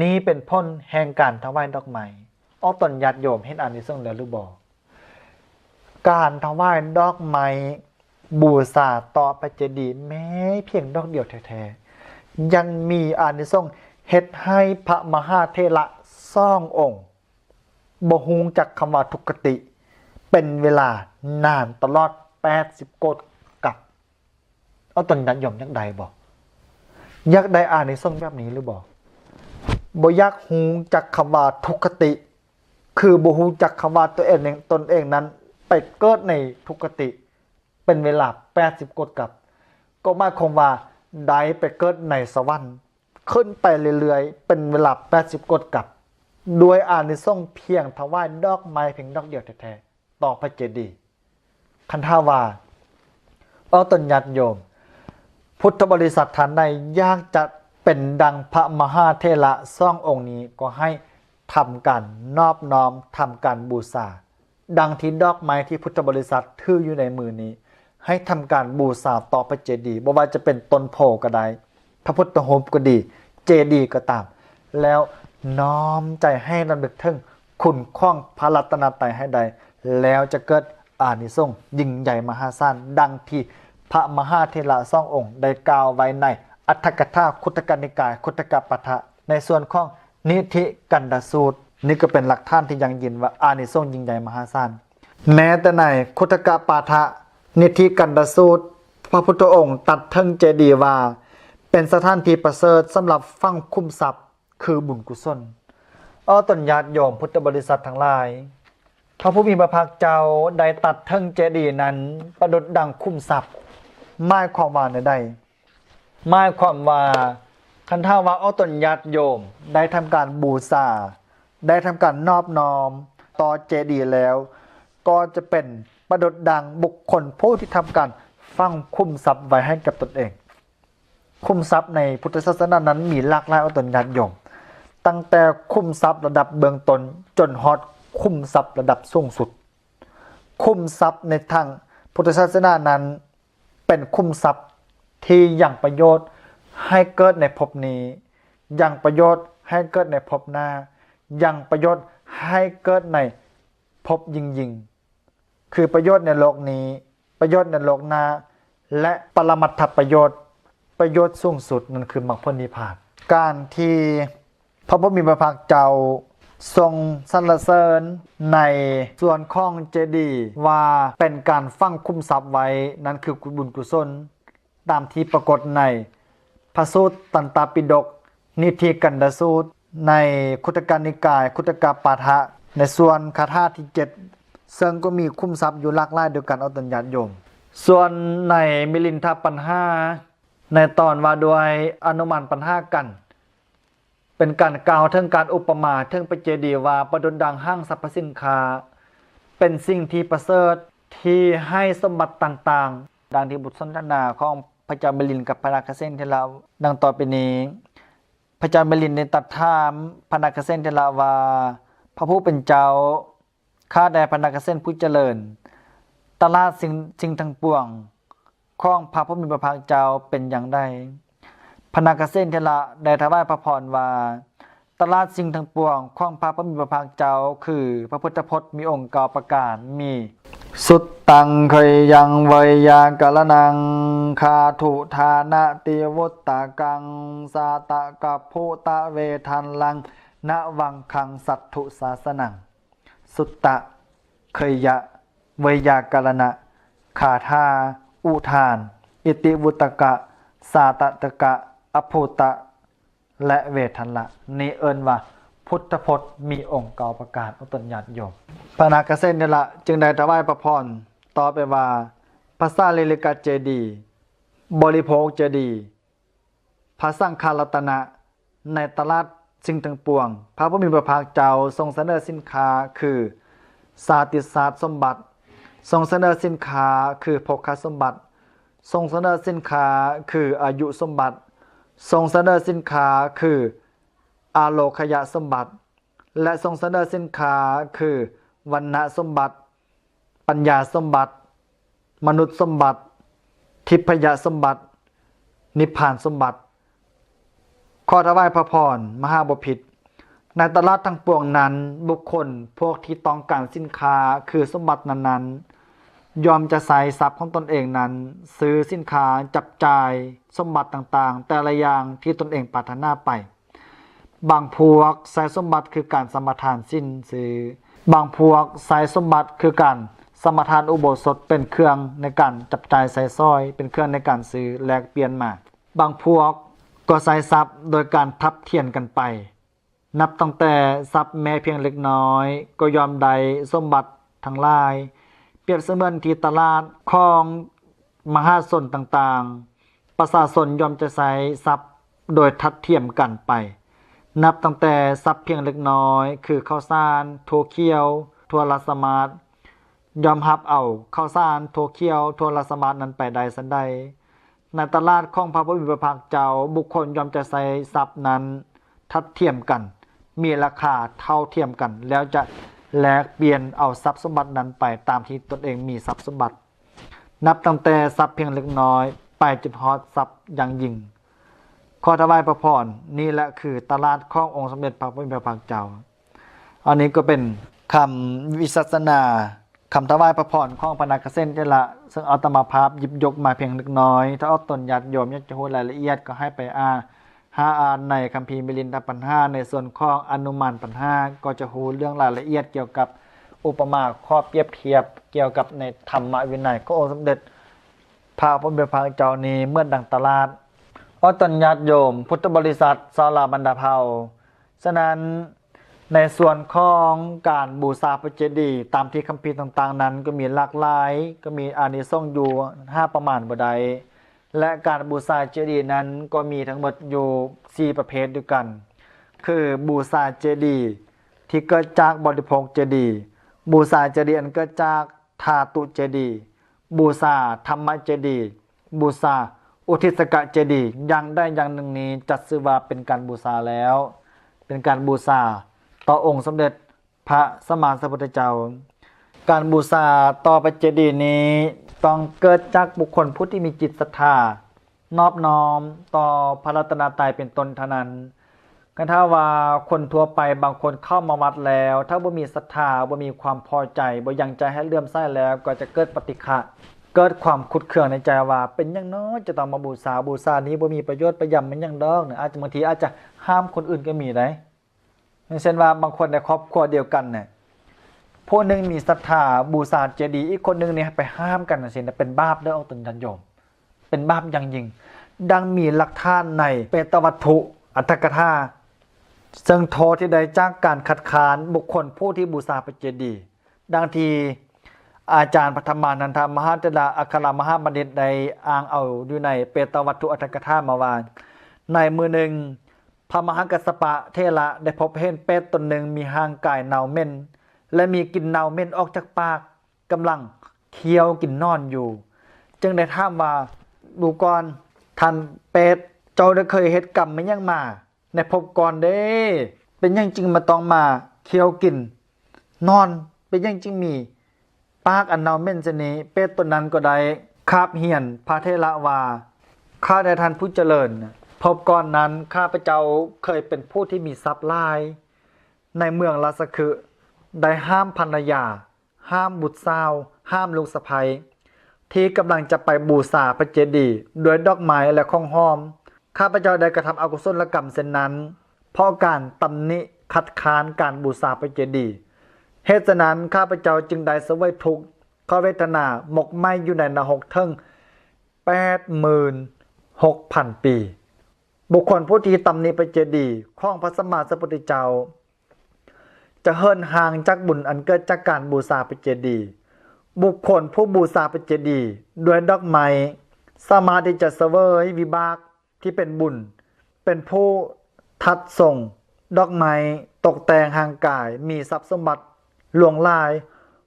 ນີ້ເປັນຜົນແຫ່ງການຖວາຍດອກໄມ້. ອອກຕົນຍາດໂຍມເຫັນອານິສົງແລ້ວຫຼືບໍ່? ການຖວາຍດອກໄມ້ບູຊາຕໍ່ພະເຈດີແມ້ພຽງດອກດຽວແທ້ໆ ຍັງມີອານິສົງເຮັດໃຫ້ພະມະຫາເຖລະສອງອົງບໍ່ຮູ້ຈັກຄຳວ່າທຸກຄະຕິ ເປັນເວລານານຕະຫຼອດແປດສິບໂກດກັບ. ເອົາ ຕົນຍາດໂຍມຢາກໄດ້ບໍ່? ຢາກໄດ້ອານິສົງແບບນີ້ຫຼືບໍ່? ບໍ່ຢາກຮູ້ຈັກຄຳວ່າທຸກຄະຕິ ຄືບໍ່ຮູ້ຈັກຄຳວ່າຕົວເອງ, ຕົນເອງນັ້ນໄປເກີດໃນທຸກຄະຕິເປັນເວລາແປດສິບໂກດກັບ, ກໍໝາຍຄວາມວ່າໄດ້ໄປເກີດໃນສະຫວັນ, ຂຶ້ນໄປເລື້ອຍໆ ເປັນເວລາແປດສິບໂກດກັບ, ດ້ວຍອານິສົງພຽງຖວາຍດອກໄມ້ພຽງດອກດຽວແທ້ໆ ຕໍ່ພະເຈດີ. ຄັນຖ້າວ່າ ເອົາ ຕົນຍາດໂຍມ ພຸດທະບໍລິສັດທ່ານໃດຢາກຈະເປັນດັ່ງພະມະຫາເຖລະສອງອົງນີ້ ກໍໃຫ້ທຳການນອບນ້ອມ, ທຳການບູຊາ, ດັ່ງທີ່ດອກໄມ້ທີ່ພຸດທະບໍລິສັດຖືຢູ່ໃນມືນີ້, ໃຫ້ທຳການບູຊາຕໍ່ພະເຈດີ, ບໍ່ວ່າຈະເປັນຕົ້ນໂພກໍໄດ້, ພະພຸດທະຮູບກໍດີ, ເຈດີກໍຕາມ, ແລ້ວນ້ອມໃຈໃຫ້ລຳລຶກເຖິງຄຸນຂອງພະລັດຕະນະໄຕໃຫ້ໄດ້, ແລ້ວຈະເກີດອານິສົງຍິ່ງໃຫຍ່ມະຫາສານ ດັ່ງທີ່ພະມະຫາເຖລະສອງອົງໄດ້ກ່າວໄວ້ໃນອັດຖະກະຖາຄຸດທະກະນິກາຍ ຄຸດທະກະປາຖະ ໃນສ່ວນຂອງນິທິກັນດະສູດ. ນີ້ກໍເປັນຫຼັກຖານທີ່ຢັ້ງຢືນວ່າອານິສົງຍິ່ງໃຫຍ່ມະຫາສານ. ແມ້ແຕ່ໃນຄຸດທະກະປາຖະ ນິທິກັນດະສູດ ພະພຸດທະອົງຕັດເຖິງເຈດີວ່າ ເປັນສະຖານທີ່ປະເສີດສຳລັບຝັງຂຸມຊັບ ຄືບຸນກຸສົນ. ເອົາ ຕົນຍາດໂຍມພຸດທະບໍລິສັດທັງຫຼາຍ, ພະຜູ້ມີພະພາກເຈົ້າໄດ້ຕັດເທິງເຈດີນັ້ນປະດຸດດັ່ງຂຸມຊັບ. ໝາຍຄວາມວ່າແນວໃດ? ໝາຍຄວາມວ່າ ຄັນຖ້າວ່າອອກຕົນຍາດໂຍມໄດ້ທຳການບູຊາ, ໄດ້ທຳການນອບນ້ອມຕໍ່ເຈດີແລ້ວ, ກໍຈະເປັນປະດຸດດັ່ງບຸກຄົນຜູ້ທີ່ທຳການຝັງຂຸມຊັບໄວ້ໃຫ້ກັບຕົນເອງ. ຂຸມຊັບໃນພຸດທະສາສະໜານັ້ນມີຫຼາກຫຼາຍ ອອກຕົນຍາດໂຍມ, ຕັ້ງແຕ່ຂຸມຊັບລະດັບເບື້ອງຕົ້ນ ຈົນຮອດຂຸມຊັບລະດັບສູງສຸດ. ຂຸມຊັບໃນທາງພຸດທະສາສະໜານັ້ນ ເປັນຂຸມຊັບທີ່ຍັງປະໂຫຍດໃຫ້ເກີດໃນພົບນີ້, ຍັງປະໂຫຍດໃຫ້ເກີດໃນພົບໜ້າ, ຍັງປະໂຫຍດໃຫ້ເກີດໃນພົບຍິ່ງໆ, ຄືປະໂຫຍດໃນໂລກນີ້, ປະໂຫຍດໃນໂລກໜ້າ ແລະ ປະລະມັດຖະປະໂຫຍດ, ປະໂຫຍດສູງສຸດ ນັ້ນຄືມັກຜົນນິບພານ. ການທີ່ ພະຜູ້ມີພະພາກເຈົ້າຊົງສັນລະເສີນໃນສ່ວນຂອງເຈດີວ່າເປັນການຝັງຂຸມຊັບໄວ້, ນັ້ນຄືບຸນກຸສົນ, ຕາມທີ່ປາກົດໃນພະສູດຕັນຕະປິດົກ, ນິທິກັນດະສູດ, ໃນຄຸດທະກະນິກາຍ, ຄຸດທະກະປາຖະ, ໃນສ່ວນຄາຖາທີເຈັດ, ເຊິ່ງກໍມີຂຸມຊັບຢູ່ຫຼາກຫຼາຍດ້ວຍກັນ ອອກຕົນຍາດໂຍມ. ສ່ວນໃນມິລິນທະປັນຫາ, ໃນຕອນວ່າດ້ວຍອະນຸມານປັນຫາກັນ, ເປັນການກ່າວເຖິງການອຸປະມາເຖິງພະເຈດີວ່າປະດຸດດັ່ງຫ້າງສັບພະສິນຄ້າ, ເປັນສິ່ງທີ່ປະເສີດທີ່ໃຫ້ສົມບັດຕ່າງໆ, ດັ່ງທີ່ບົດສົນທະນາຂອງພະເຈົ້າມິລິນກັບພະນາຄະເສນເຖລະ ດັ່ງຕໍ່ໄປນີ້. ພະເຈົ້າມິລິນໄດ້ຕັດຖາມພະນາຄະເສນເຖລະວ່າ, ພະຜູ້ເປັນເຈົ້າ, ຂ້າແດ່ພະນາຄະເສນຜູ້ຈະເລີນ, ຕະຫຼາດສິ່ງ, ສິ່ງທັງປວງຂອງພະຜູ້ມີພະພາກເຈົ້າເປັນຢ່າງໃດ? ພະນາຄະເສນເຖລະໄດ້ຖວາຍພະພອນວ່າ, ຕະຫຼາດສິ່ງທັງປວງຂອງພະຜູ້ມີພະພາກເຈົ້າຄືພະພຸດທະພົດມີອົງເກົ້າປະການ, ມີ ສຸດຕັງ ໄຄຍັງ ໄວຍາກະລະນັງ ຄາທຸທານະຕິວຸດຕະກັງ ສາຕະກັບຜູຕະເວທັນລັງ ນະວັງຄັງ ສັດຖຸສາສະນັງ. ສຸດຕະ, ໄຄຍະ, ໄວຍາກະລະນະ, ຄາທາ, ອຸທານ, ອິຕິວຸດຕະກະ, ສາຕະຕະກະ, ອະພູຕະ ແລະ ເວທັນລະ, ນີ້ເອີ້ນວ່າພຸດທະພົດມີອົງເກົ້າປະການ ອອກຕົນຍາດໂຍມ. ພະນາຄະເສນເຖລະຈຶ່ງໄດ້ຖວາຍພະພອນຕໍ່ໄປວ່າ, ພະສາລີລິກະເຈດີ, ບໍລິໂພກເຈດີ, ພະສັງຄະລັດຕະນະ, ໃນຕະຫຼາດສິ່ງທັງປວງ, ພະຜູ້ມີພະພາກເຈົ້າຊົງສະເໜີສິນຄ້າຄືຊາດຕິສາດສົມບັດ, ຊົງສະເໜີສິນຄ້າຄືໂພຄະສົມບັດ, ຊົງສະເໜີສິນຄ້າຄືອາຍຸສົມບັດ, ຊົງສະເໜີສິນຄ້າຄືອາໂລຄະຍະສົມບັດ ແລະ ຊົງສະເໜີສິນຄ້າຄືວັນນະສົມບັດ, ປັນຍາສົມບັດ, ມະນຸດສົມບັດ, ທິບພະຍະສົມບັດ, ນິບພານສົມບັດ. ຂໍຖວາຍພະພອນມະຫາບໍພິດ, ໃນຕະຫຼາດທັງປວງນັ້ນ, ບຸກຄົນພວກທີ່ຕ້ອງການສິນຄ້າຄືສົມບັດນັ້ນໆ ຍ່ອມຈະໃຊ້ຊັບຂອງຕົນເອງນັ້ນ ຊື້ສິນຄ້າ, ຈັບຈ່າຍສົມບັດຕ່າງໆ ແຕ່ລະຢ່າງທີ່ຕົນເອງປາດຖະໜາໄປ. ບາງພວກໃຊ້ສົມບັດຄືການສະມາທານສິນຊື້, ບາງພວກໃຊ້ສົມບັດຄືການສະມາທານອຸໂບສົດເປັນເຄື່ອງໃນການຈັບຈ່າຍໃຊ້ສອຍ, ເປັນເຄື່ອງໃນການຊື້ແລກປ່ຽນມາ. ບາງພວກກໍໃຊ້ຊັບໂດຍການທັບຖຽມກັນໄປ. ນັບຕັ້ງແຕ່ຊັບແມ້ພຽງເລັກນ້ອຍກໍຍ່ອມໄດ້ສົມບັດທັງຫຼາຍ, ປຽບສະເໝືອນທີ່ຕະຫຼາດຂອງມະຫາຊົນຕ່າງໆ, ປະຊາຊົນຍ່ອມຈະໃຊ້ຊັບໂດຍທັດທຽມກັນໄປ, ນັບຕັ້ງແຕ່ຊັບພຽງເລັກນ້ອຍ ຄືເຂົ້າສານ, ຖົ່ວຂຽວ, ຖົ່ວລາຊະມາດ, ຍອມຮັບເອົາເຂົ້າສານ, ຖົ່ວຂຽວ, ຖົ່ວລາຊະມາດນັ້ນໄປໄດ້ຊັ້ນໃດ, ໃນຕະຫຼາດຂອງພະຜູ້ມີພະພາກເຈົ້າ, ບຸກຄົນຍ່ອມຈະໃຊ້ຊັບນັ້ນທັດທຽມກັນ, ມີລາຄາເທົ່າທຽມກັນ, ແລ້ວຈະແລກປ່ຽນເອົາຊັບສົມບັດນັ້ນໄປຕາມທີ່ຕົນເອງມີຊັບສົມບັດ, ນັບຕັ້ງແຕ່ຊັບພຽງເລັກນ້ອຍໄປຈົນຮອດຊັບຢ່າງຍິ່ງ. ຂໍຖວາຍພະພອນ, ນີ້ແຫຼະຄືຕະຫຼາດຂອງອົງສົມເດັດພະຜູ້ມີພະພາກເຈົ້າ. ອັນນີ້ກໍເປັນຄຳວິສັດສະນາ, ຄຳຖວາຍພະພອນຂອງພະນາຄະເສນເຖລະ, ເຊິ່ງອາດຕະມາພາບຫຍິບຍົກມາພຽງເລັກນ້ອຍ. ຖ້າອອກຕົນຍາດໂຍມຢາກຈະຮູ້ລາຍລະອຽດ, ກໍໃຫ້ໄປອ່ານ, ຫາອ່ານໃນຄຳພີມິລິນທະປັນຫາ ໃນສ່ວນຂອງອະນຸມານປັນຫາ, ກໍຈະຮູ້ເລື່ອງລາຍລະອຽດກ່ຽວກັບອຸປະມາ, ຂໍ້ປຽບທຽບກ່ຽວກັບໃນທຳມະວິໄນຂອງອົງສົມເດັດພະຜູ້ມີພະພາກເຈົ້ານີ້ ເໝືອນດັ່ງຕະຫຼາດ. ອອກຕົນຍາດໂຍມ, ພຸດທະບໍລິສັດ, ຊາວລາວບັນດາເຜົ່າ. ສະນັ້ນ, ໃນສ່ວນຂອງການບູຊາພະເຈດີ ຕາມທີ່ຄຳພີຕ່າງໆນັ້ນກໍມີຫຼາກຫຼາຍ, ກໍມີອານິສົງຢູ່ຫາປະມານບໍ່ໄດ້ ແລະ ການບູຊາເຈດີນັ້ນກໍມີທັງໝົດຢູ່ສີ່ປະເພດດ້ວຍກັນ ຄື ບູຊາເຈດີທີ່ເກີດຈາກບໍລິໂພກເຈດີ, ບູຊາເຈດີອັນເກີດຈາກທາຕຸເຈດີ, ບູຊາທຳມະເຈດີ, ບູຊາອຸທິສກະເຈດີ. ຢ່າງໃດຢ່າງໜຶ່ງນີ້ຈັດຊື່ວ່າເປັນການບູຊາແລ້ວ, ເປັນການບູຊາຕໍ່ອົງສົມເດັດພະສຳມາສຳພຸດທະເຈົ້າ. ການບູຊາຕໍ່ພະເຈດີນີ້ຕ້ອງເກີດຈາກບຸກຄົນຜູ້ທີ່ມີຈິດສັດທາ ນອບນ້ອມຕໍ່ພະລັດຕະນະໄຕເປັນຕົ້ນເທົ່ານັ້ນ. ຄັນຖ້າວ່າຄົນທົ່ວໄປບາງຄົນເຂົ້າມາວັດແລ້ວ ຖ້າບໍ່ມີສັດທາ, ບໍ່ມີຄວາມພໍໃຈ, ບໍ່ຍັງໃຈໃຫ້ເຫຼື້ອມໃສແລ້ວ ກໍຈະເກີດປະຕິຄະ, ເກີດຄວາມຂຸດເຄືອງໃນໃຈວ່າ ເປັນຫຍັງເນາະຈະຕ້ອງມາບູຊາ, ບູຊານີ້ບໍ່ມີປະໂຫຍດປະຢຳແມ່ນຫຍັງດອກ. ອາດຈະ ບາງທີອາດຈະຫ້າມຄົນອື່ນກໍມີໄດ໋. ຢ່າງເຊັ່ນວ່າບາງຄົນໃນຄອບຄົວດຽວກັນນະ ຜູ້ໜຶ່ງມີສັດທາບູຊາເຈດີ, ອີກຄົນໜຶ່ງນີ້ໄປຫ້າມກັນຈັ່ງຊີ້ນະ ເປັນບາບເດີອອກຕົນຍາດໂຍມ, ເປັນບາບຢ່າງຍິ່ງ. ດັ່ງມີຫຼັກຖານໃນເປຕະວັດຖຸອັດຖະກະຖາ ເຊິ່ງໂທດທີ່ໄດ້ຈາກການຄັດຄ້ານບຸກຄົນຜູ້ທີ່ບູຊາພະເຈດີ, ດັ່ງທີ່ອາຈານພະທຳມານັນທະມະຫາເຖລະ ອັກຄະລະມະຫາບັນດິດ ໄດ້ອ້າງເອົາຢູ່ໃນເປຕະວັດຖຸອັດຖະກະຖາມາວ່າ ໃນມື້ໜຶ່ງ ພະມະຫາກັດສະປະເຖລະໄດ້ພົບເຫັນເປດຕົນໜຶ່ງມີຮ່າງກາຍເນົ່າເໝັນ ແລະ ມີກິ່ນເນົ່າເໝັນອອກຈາກປາກ, ກຳລັງຄ້ຽວກິນໜອນຢູ່, ຈຶ່ງໄດ້ຖາມວ່າ ດູກ່ອນ ທ່ານເປດ, ເຈົ້າໄດ້ເຄີຍເຮັດກຳມາຫຍັງມາໃນພົບກ່ອນເດ້? ເປັນຫຍັງຈຶ່ງມາຕ້ອງມາຄ້ຽວກິນໜອນ? ເປັນຫຍັງຈຶ່ງມີ ປາກອັນເນົ່າເໝັນຊະນີ້? ເປດຕົນນັ້ນກໍໄດ້ຄາບຮຽນພະເຖລະວ່າ ຂ້າແດ່ທ່ານຜູ້ຈະເລີນ, ພົບກ່ອນນັ້ນ ຂ້າພະເຈົ້າເຄີຍເປັນຜູ້ທີ່ມີຊັບຫຼາຍ. ໃນເມືອງລາຊະຄຶ ໄດ້ຫ້າມພັນລະຍາ, ຫ້າມບຸດສາວ, ຫ້າມລູກສະໃພ້ ທີ່ກຳລັງຈະໄປບູຊາພະເຈດີດ້ວຍດອກໄມ້ ແລະ ຂອງຫອມ. ຂ້າພະເຈົ້າໄດ້ກະທຳອະກຸສົນລະກຳເຊັ່ນນັ້ນ ເພາະການຕຳໜິຄັດຄ້ານການບູຊາພະເຈດີ. ເຫດສະນັ້ນ ຂ້າພະເຈົ້າຈຶ່ງໄດ້ສະເຫວີຍທຸກ ຂະເວທະນາໝົກໄໝ້ຢູ່ໃນນະຮົກເຖິງແປດໝື່ນຫົກພັນປີ. ບຸກຄົນຜູ້ທີ່ຕຳໜິພະເຈດີຂອງພະສຳມາສຳພຸດທະເຈົ້າ ຈະເຫີນຫ່າງຈາກບຸນອັນເກີດຈາກການບູຊາພະເຈດີ. ບຸກຄົນຜູ້ບູຊາພະເຈດີດ້ວຍດອກໄມ້ ສາມາດທີ່ຈະສະເຫວີຍວິບາກ ທີ່ເປັນບຸນ, ເປັນຜູ້ທັດຊົງດອກໄມ້, ຕົກແຕ່ງຮ່າງກາຍ, ມີຊັບສົມບັດຫຼວງຫຼາຍ,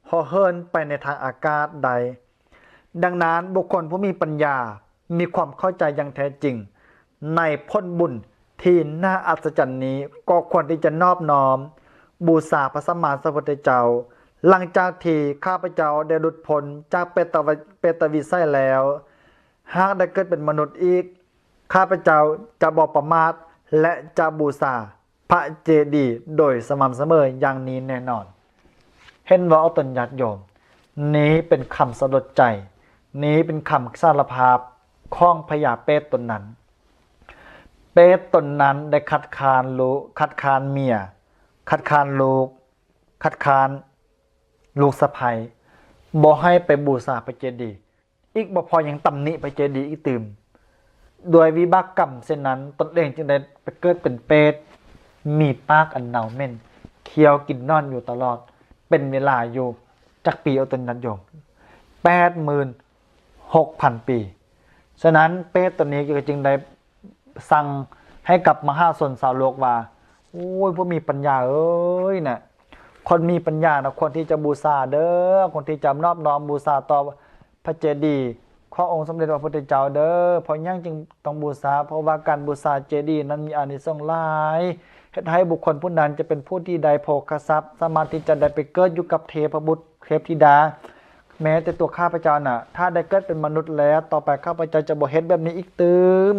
ເຫາະເຫີນໄປໃນທາງອາກາດໄດ້. ດັ່ງນັ້ນ, ບຸກຄົນຜູ້ມີປັນຍາ, ມີຄວາມເຂົ້າໃຈຢ່າງແທ້ຈິງໃນຜົນບຸນທີ່ໜ້າອັດສະຈັນນີ້, ກໍຄວນທີ່ຈະນອບນ້ອມບູຊາພະສຳມາສຳພຸດທະເຈົ້າ. ຫຼັງຈາກທີ່ຂ້າພະເຈົ້າໄດ້ຫຼຸດພົ້ນຈາກເປຕະວະ-, ເປຕະວິໄສແລ້ວ, ຫາກໄດ້ເກີດເປັນມະນຸດອີກ, ຂ້າພະເຈົ້າຈະບໍ່ປະໝາດ ແລະ ຈະບູຊາພະເຈດີໂດຍສະໝ່ຳສະເໝີຢ່າງນີ້ແນ່ນອນ. ເຫັນບໍ່ອອກຕົນຍາດໂຍມ? ນີ້ເປັນຄຳສະຫຼົດໃຈ, ນີ້ເປັນຄຳສາລະພາບຂອງພະຍາເປດຕົນນັ້ນ. ເປດຕົນນັ້ນໄດ້ຄັດຄ້ານລູກ, ຄັດຄ້ານເມຍ, ຄັດຄ້ານລູກ, ຄັດຄ້ານລູກສະໃພ້, ບໍ່ໃຫ້ໄປບູຊາພະເຈດີ. ອີກບໍ່ພໍຍັງຕຳໜິພະເຈດີອີກຕື່ມ. ດ້ວຍວິບາກກຳເຊັ່ນນັ້ນ, ຕົນເອງຈຶ່ງໄດ້ໄປເກີດເປັນເປດ, ມີປາກອັນເນົ່າເໝັນ, ຄ້ຽວກິນໜອນຢູ່ຕະຫຼອດ, ເປັນເວລາຢູ່ຈັກປີ ອອກຕົນຍາດໂຍມ? ແປດໝື່ນຫົກພັນປີ. ສະນັ້ນ, ເປດຕົນນີ້ກໍຈຶ່ງໄດ້ ສັ່ງໃຫ້ກັບມະຫາຊົນຊາວໂລກວ່າ, ໂອ້ຍ ຜູ້ມີປັນຍາເອີຍນະ, ຄົນມີປັນຍານະ ຄວນທີ່ຈະບູຊາເດີ, ຄວນທີ່ຈະນອບນ້ອມບູຊາຕໍ່ພະເຈດີຂອງອົງສົມເດັດພະພຸດທະເຈົ້າເດີ. ເພາະຫຍັງຈຶ່ງຕ້ອງບູຊາ? ເພາະວ່າການບູຊາເຈດີນັ້ນມີອານິສົງຫຼາຍ, ເຮັດໃຫ້ບຸກຄົນຜູ້ນັ້ນຈະເປັນຜູ້ທີ່ໄດ້ໂພຄະຊັບ, ສາມາດທີ່ຈະໄດ້ໄປເກີດຢູ່ກັບເທບພະບຸດ ເທບທິດາ. ແມ້ແຕ່ຕົວຂ້າພະເຈົ້ານະ, ຖ້າໄດ້ເກີດເປັນມະນຸດແລ້ວ, ຕໍ່ໄປຂ້າພະເຈົ້າຈະບໍ່ເຮັດແບບນີ້ອີກຕື່ມ.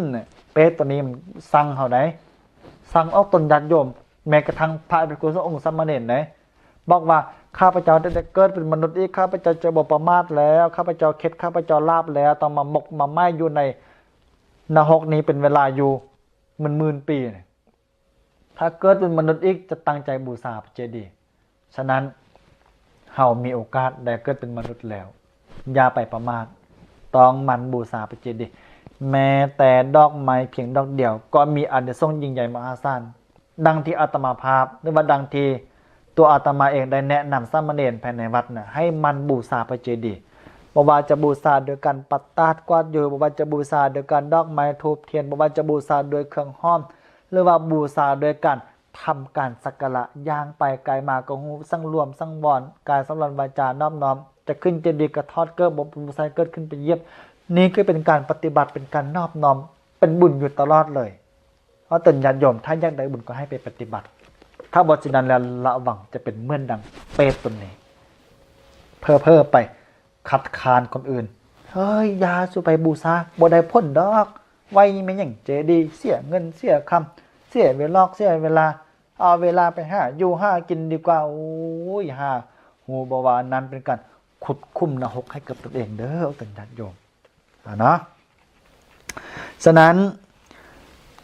ເປດຕົວນີ້ມັນສັ່ງເຮົາໄດ໋, ສັ່ງອອກຕົນຍາດໂຍມ, ແມ້ກະທັ່ງພະພິກຂຸສົງ ອົງສາມະເນນໄດ໋, ບອກວ່າ ຂ້າພະເຈົ້າໄດ້ ໄດ້ເກີດເປັນມະນຸດອີກ, ຂ້າພະເຈົ້າຈະບໍ່ປະໝາດແລ້ວ, ຂ້າພະເຈົ້າເຂັດ, ຂ້າພະເຈົ້າຫຼາບແລ້ວ, ຕ້ອງມາໝົກມາໄໝ້ຢູ່ໃນນະຮົກນີ້ເປັນເວລາຢູ່ໝື່ນໆປີ. ຖ້າເກີດເປັນມະນຸດອີກ ຈະຕັ້ງໃຈບູຊາພະເຈດີ. ສະນັ້ນ, ເຮົາມີໂອກາດໄດ້ເກີດເປັນມະນຸດແລ້ວ, ຢ່າໄປປະໝາດ, ຕ້ອງໝັ່ນບູຊາພະເຈດີ. ແມ້ແຕ່ດອກໄມ້ພຽງດອກດຽວ ກໍມີອານິສົງຍິ່ງໃຫຍ່ມະຫາສານ. ດັ່ງທີ່ອາດຕະມາພາບ ຫຼືວ່າດັ່ງທີ່ຕົວອາດຕະມາເອງໄດ້ແນະນຳສາມະເນນພາຍໃນວັດນະ ໃຫ້ໝັ່ນບູຊາພະເຈດີ. ບໍ່ວ່າຈະບູຊາໂດຍການປັດຕາດກວາດຢູ່, ບໍ່ວ່າຈະບູຊາໂດຍການດອກໄມ້ທູບທຽນ, ບໍ່ວ່າຈະບູຊາໂດຍເຄື່ອງຫອມ ຫຼືວ່າບູຊາໂດຍການ ທຳການສັກກາລະ, ຍ່າງໄປກາຍມາກໍຮູ້ສັງລວມສັງວອນກາຍ, ສຳລວມວາຈານອບນ້ອມ, ຈະຂຶ້ນເຈດີກໍຖອດເກີບ, ບໍ່ໃສ່ເກີບຂຶ້ນໄປຢຽບ. ນີ້ຄືເປັນການປະຕິບັດ, ເປັນການນອບນ້ອມ, ເປັນບຸນຢູ່ຕະຫຼອດເລີຍ. ເອົາຕົນຍາດໂຍມ, ຖ້າຢາກໄດ້ບຸນກໍໃຫ້ໄປປະຕິບັດ, ຖ້າບໍ່ເຊັ່ນນັ້ນແລ້ວ ລະວັງຈະເປັນເໝືອນດັ່ງເປດຕົນນີ້ ເພ້ອໆໄປ ຄັດຄ້ານຄົນອື່ນ, ເຮີ້ຍ ຢ່າ, ສູໄປບູຊາບໍ່ໄດ້ຜົນດອກ, ໄວ້ແມ່ນຫຍັງເຈດີ, ເສຍເງິນເສຍຄຳ, ເສຍເວລອກເສຍເວລາ, ເອົາເວລາໄປຫາຢູ່ຫາກິນດີກວ່າ. ໂອ້ຍ ຫາຮູ້ບໍ່ວ່ານັ້ນເປັນການຂຸດຂຸມນະຮົກໃຫ້ກັບຕົນເອງເດີ້ ເອົາຕົນຍາດໂຍມ ອາ ເນາະ. ສະນັ້ນ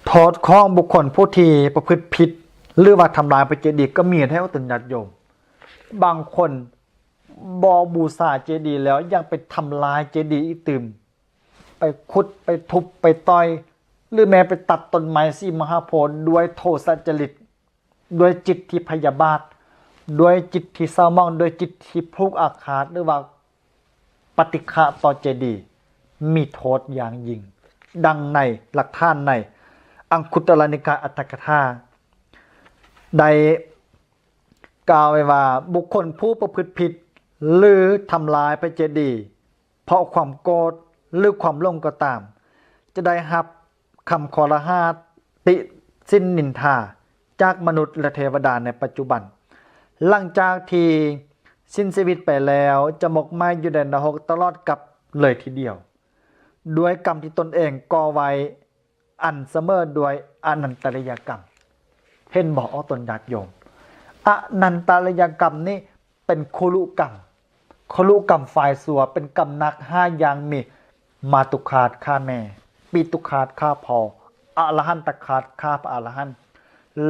ໂທດຂອງບຸກຄົນຜູ້ທີ່ປະພຶດຜິດ ຫຼືວ່າທຳລາຍພະເຈດີກໍມີແທ້ ເອົາຕົນຍາດໂຍມ. ບາງຄົນ ບໍ່ບູຊາເຈດີແລ້ວ ຍັງໄປທຳລາຍເຈດີອີກຕື່ມ, ໄປຂຸດ ໄປທຸບ ໄປຕ່ອຍ ຫຼືແມ້ໄປຕັດຕົ້ນໄມ້ສີມະຫາໂພດດ້ວຍໂທສະຈະລິດ, ດ້ວຍຈິດທີ່ພະຍາບາດ, ດ້ວຍຈິດທີ່ເສົ້າໝອງ, ດ້ວຍຈິດທີ່ຜູກອາຄາດ ຫຼືວ່າປະຕິຄະຕໍ່ເຈດີ, ມີໂທດຢ່າງຍິ່ງ. ດັ່ງໃນຫຼັກຖານໃນອັງຄຸດຕະລະນິກາຍອັດຖະກະຖາ ໄດ້ ກ່າວໄວ້ວ່າ ບຸກຄົນຜູ້ປະພຶດຜິດ ຫຼື ທຳລາຍພະເຈດີ ເພາະຄວາມໂກດ ຫຼື ຄວາມຫຼົງກໍຕາມ ຈະໄດ້ຮັບຄຳຄໍລະຫາ ຕິສິນນິນທາ ຈາກມະນຸດ ແລະ ເທວະດາໃນປັດຈຸບັນ. ຫຼັງຈາກທີ່ສິ້ນຊີວິດໄປແລ້ວ ຈະໝົກໄໝ້ຢູ່ໃນນະຮົກຕະຫຼອດກັບເລີຍທີດຽວ ດ້ວຍກຳທີ່ຕົນເອງກໍ່ໄວ້ ອັນສະເໝີດ້ວຍອະນັນຕະລິຍະກຳ. ເຫັນບໍ່ ອອກຕົນຍາດໂຍມ? ອະນັນຕະລິຍະກຳນີ້ເປັນຄຸລຸກຳ. ຄຸລຸກຳຝ່າຍຊົ່ວເປັນກຳໜັກຫ້າຢ່າງ ມີມາຕຸຄາດຂ້າແມ່, ປິຕຸຄາດຂ້າພໍ່, ອະລະຫັນຕະຄາດຂ້າພະອະລະຫັນ,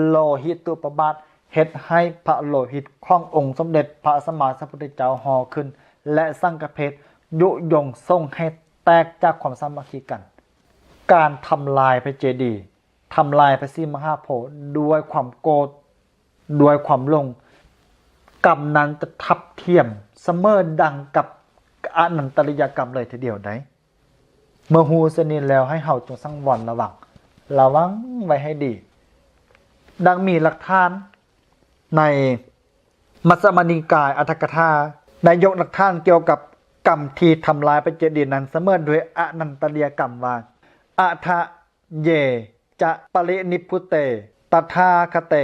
ໂລຫິຕຸປະບາດ ເຮັດໃຫ້ພະໂລຫິດຂອງອົງສົມເດັດພະສຳມາສຳພຸດທະເຈົ້າຫໍຂຶ້ນ ແລະ ສັງກະເພດຍຸຍົງສົ່ງໃຫ້ແຕກຈາກຄວາມສາມັກຄີກັນ. ການທຳລາຍພະເຈດີ, ທຳລາຍພະສີມະຫາໂພດດ້ວຍຄວາມໂກດ, ດ້ວຍຄວາມຫຼົງ, ກຳນັ້ນຈະທັບທຽມສະເໝີດັ່ງກັບອະນັນຕະລິຍະກຳເລີຍທີດຽວໃດ. ເມື່ອຮູ້ເຊັ່ນນີ້ແລ້ວ ໃຫ້ເຮົາຈົ່ງສັງວອນລະວັງ, ລະວັງໄວ້ໃຫ້ດີ. ດັ່ງມີຫຼັກຖານໃນ ມັດສະມະນິກາຍອັດຖະກະຖາ ໄດ້ຍົກຫຼັກຖານກ່ຽວກັບກຳທີ່ທຳລາຍພະເຈດີນັ້ນ ສະເໝີດ້ວຍອະນັນຕະລິຍະກຳວ່າ ອະທະເຢຈະປະລິນິບພຸເຕ ຕະຖາຄະເຕ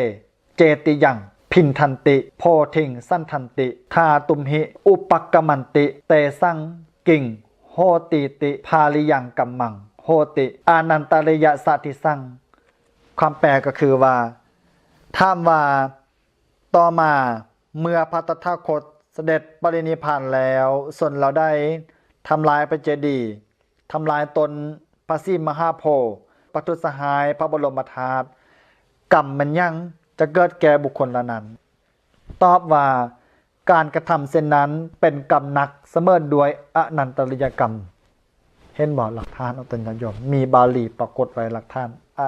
ເຈຕິຍັງ ພິນທັນຕິ ໂພທິງສັນທັນຕິ ທາຕຸມຫິ ອຸປະກະມັນຕິ ເຕສັງ ກິງ ໂຫຕີຕິ ພາລິຍັງກຳມັງ ໂຫຕິ ອະນັນຕະລິຍະສະທິສັງ. ຄວາມແປກໍຄືວ່າ ຖາມວ່າ ຕໍ່ມາເມື່ອພະຕະຖາຄົດສະເດັດປະລິນິບພານແລ້ວ ຊົນລາວໄດ້ທຳລາຍພະເຈດີ, ທຳລາຍຕົ້ນພະສີມະຫາໂພ, ປະທຸດສະຫາຍພະບໍລົມມະທາດ, ກຳແມ່ນຫຍັງຈະເກີດແກ່ບຸກຄົນເຫຼົ່ານັ້ນ? ຕອບວ່າ ການກະທຳເຊັ່ນນັ້ນເປັນກຳໜັກສະເໝີດ້ວຍອະນັນຕະລິຍະກຳ. ເຫັນບໍ່ ຫຼັກຖານ ອອກຕົນຍາດໂຍມ? ມີບາລີປາກົດໄວ້ຫຼັກຖານ. ອາ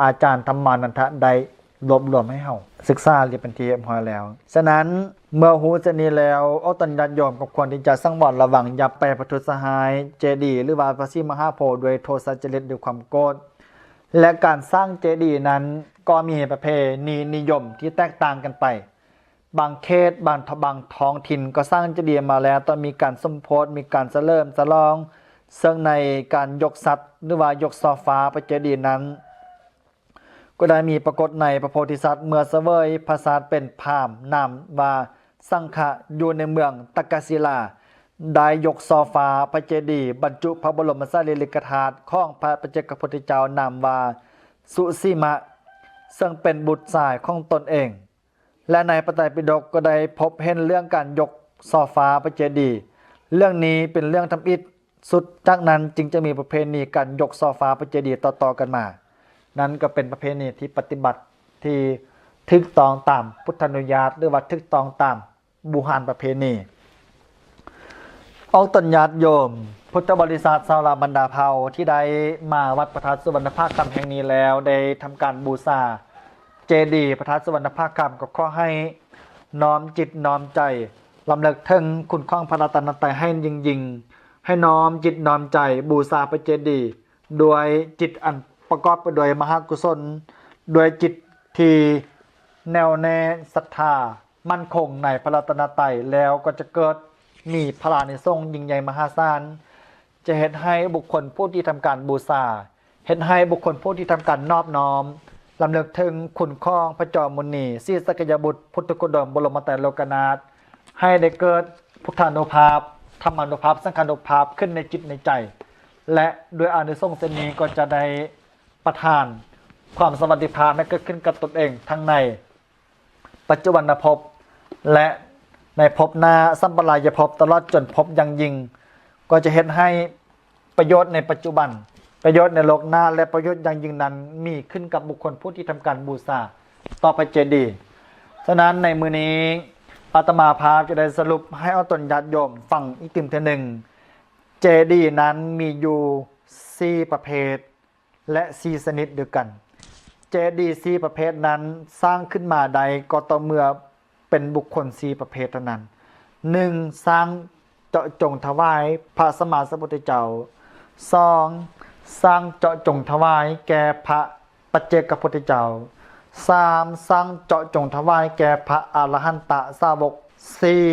ອາຈານທຳມານັນທະໄດ້ລວບລວມໃຫ້ເຮົາສຶກສາຮຽນເປັນທີ່ຮຽບຮ້ອຍແລ້ວ. ສະນັ້ນ ເມື່ອຮູ້ເຊັ່ນນີ້ແລ້ວ ອອກຕົນຍາດໂຍມກໍຄວນທີ່ຈະສັງວອນລະວັງ ຢ່າໄປປະທຸດສະຫາຍເຈດີ ຫຼືວ່າພະສີມະຫາໂພດ້ວຍໂທສະຈະລິດ ດ້ວຍຄວາມໂກດ. ແລະ ການສ້າງເຈດີນັ້ນກໍມີປະເພນີນິຍົມທີ່ແຕກຕ່າງກັນໄປ. ບາງເຂດ ບາງ ບາງທ້ອງຖິ່ນກໍສ້າງເຈດີມາແລ້ວ ຕ້ອງມີການສົມໂພດ ມີການສະເຫຼີມສະຫຼອງ, ເຊິ່ງໃນການຍົກສັດ ຫຼືວ່າຍົກຊໍ່ຟ້າພະເຈດີນັ້ນ ກໍໄດ້ມີປາກົດໃນພະໂພທິສັດ ເມື່ອສະເຫວີຍພະຊາດເປັນພາມນາມວ່າສັງຄະ ຢູ່ໃນເມືອງຕັກກະສິລາ ໄດ້ຍົກຊໍ່ຟ້າພະເຈດີບັນຈຸພະບໍລົມສາລີລິກະທາດຂອງພະປັດເຈກພຸດທະເຈົ້ານາມວ່າສຸສີມະ ເຊິ່ງເປັນບຸດຊາຍຂອງຕົນເອງ. ແລະ ໃນພະໄຕປິດົກກໍໄດ້ພົບເຫັນເລື່ອງການຍົກຊໍ່ຟ້າພະເຈດີ. ເລື່ອງນີ້ເປັນເລື່ອງທຳອິດສຸດ, ຈາກນັ້ນຈຶ່ງຈະມີປະເພນີການຍົກຊໍ່ຟ້າພະເຈດີຕໍ່ໆກັນມາ. ນັ້ນກໍເປັນປະເພນີທີ່ປະຕິບັດທີ່ຖືກຕ້ອງຕາມພຸດທານຸຍາດ ຫຼືວ່າຖືກຕ້ອງຕາມບູຮານປະເພນີ. ອອກຕົນຍາດໂຍມ ພຸດທະບໍລິສັດຊາວລາວບັນດາເຜົ່າທີ່ໄດ້ມາວັດພະທາດສຸວັນນະພາຄຳແຫ່ງນີ້ແລ້ວ ໄດ້ທຳການບູຊາ ເຈດີພະທາດສຸວັນນະພາຄຳ ກໍຂໍໃຫ້ນ້ອມຈິດນ້ອມໃຈ ລຳເລິກເຖິງຄຸນຂອງພະລັດຕະນະໄຕໃຫ້ຍິ່ງໆ, ໃຫ້ນ້ອມຈິດນ້ອມໃຈບູຊາພະເຈດີ ດ້ວຍຈິດອັນປະກອບໄປດ້ວຍມະຫາກຸສົນ, ດ້ວຍຈິດທີ່ແໜ້ວແນ່ສັດທາໝັ້ນຄົງໃນພະລັດຕະນະໄຕ, ແລ້ວກໍຈະເກີດມີພະລານິສົງຍິ່ງໃຫຍ່ມະຫາສານ, ຈະເຮັດໃຫ້ບຸກຄົນຜູ້ທີ່ທຳການບູຊາ, ເຮັດໃຫ້ບຸກຄົນຜູ້ທີ່ທຳການນອບນ້ອມ ລຳເລິກເຖິງຄຸນຂອງພະຈອມມຸນີ ສີສັກຍະບຸດ ພຸດທະໂຄດົມ ບໍລົມໄຕໂລກະນາດ ໃຫ້ໄດ້ເກີດພຸດທານຸພາບ, ທຳມານຸພາບ, ສັງຄານຸພາບຂຶ້ນໃນຈິດໃນໃຈ ແລະ ດ້ວຍອານິສົງເຊັ່ນນີ້ກໍຈະໄດ້ປະທານຄວາມສະຫວັດດີພາບໃຫ້ເກີດຂຶ້ນກັບຕົນເອງ ທັງໃນປັດຈຸບັນນະພົບ ແລະ ໃນພົບໜ້າ ສັມປະລາຍະພົບ ຕະຫຼອດຈົນພົບຢ່າງຍິ່ງ, ກໍຈະເຮັດໃຫ້ ປະໂຫຍດໃນປັດຈຸບັນ, ປະໂຫຍດໃນໂລກໜ້າ ແລະ ປະໂຫຍດຢ່າງຍິ່ງນັ້ນມີຂຶ້ນກັບບຸກຄົນຜູ້ທີ່ທຳການບູຊາຕໍ່ພະເຈດີ. ສະນັ້ນໃນມື້ນີ້ ອາດຕະມາພາບຈະໄດ້ສະຫຼຸບໃຫ້ອອກຕົນຍາດໂຍມຟັງອີກຕື່ມເທື່ອໜຶ່ງ. ເຈດີນັ້ນມີຢູ່ສີ່ປະເພດ ແລະ ສີ່ຊະນິດດ້ວຍກັນ. ເຈດີສີ່ປະເພດນັ້ນສ້າງຂຶ້ນມາໄດ້ກໍຕໍ່ເມື່ອ ເປັນບຸກຄົນສີ່ປະເພດເທົ່ານັ້ນ. ໜຶ່ງ ສ້າງເຈາະຈົງຖວາຍພະສຳມາສຳພຸດທະເຈົ້າ. ສອງ ສ້າງເຈາະຈົງຖວາຍແກ່ພະປັດເຈກະພຸດທະເຈົ້າ. ສາມ ສ້າງເຈາະຈົງຖວາຍແກ່ພະອະລະຫັນຕະສາວົກ. ສີ່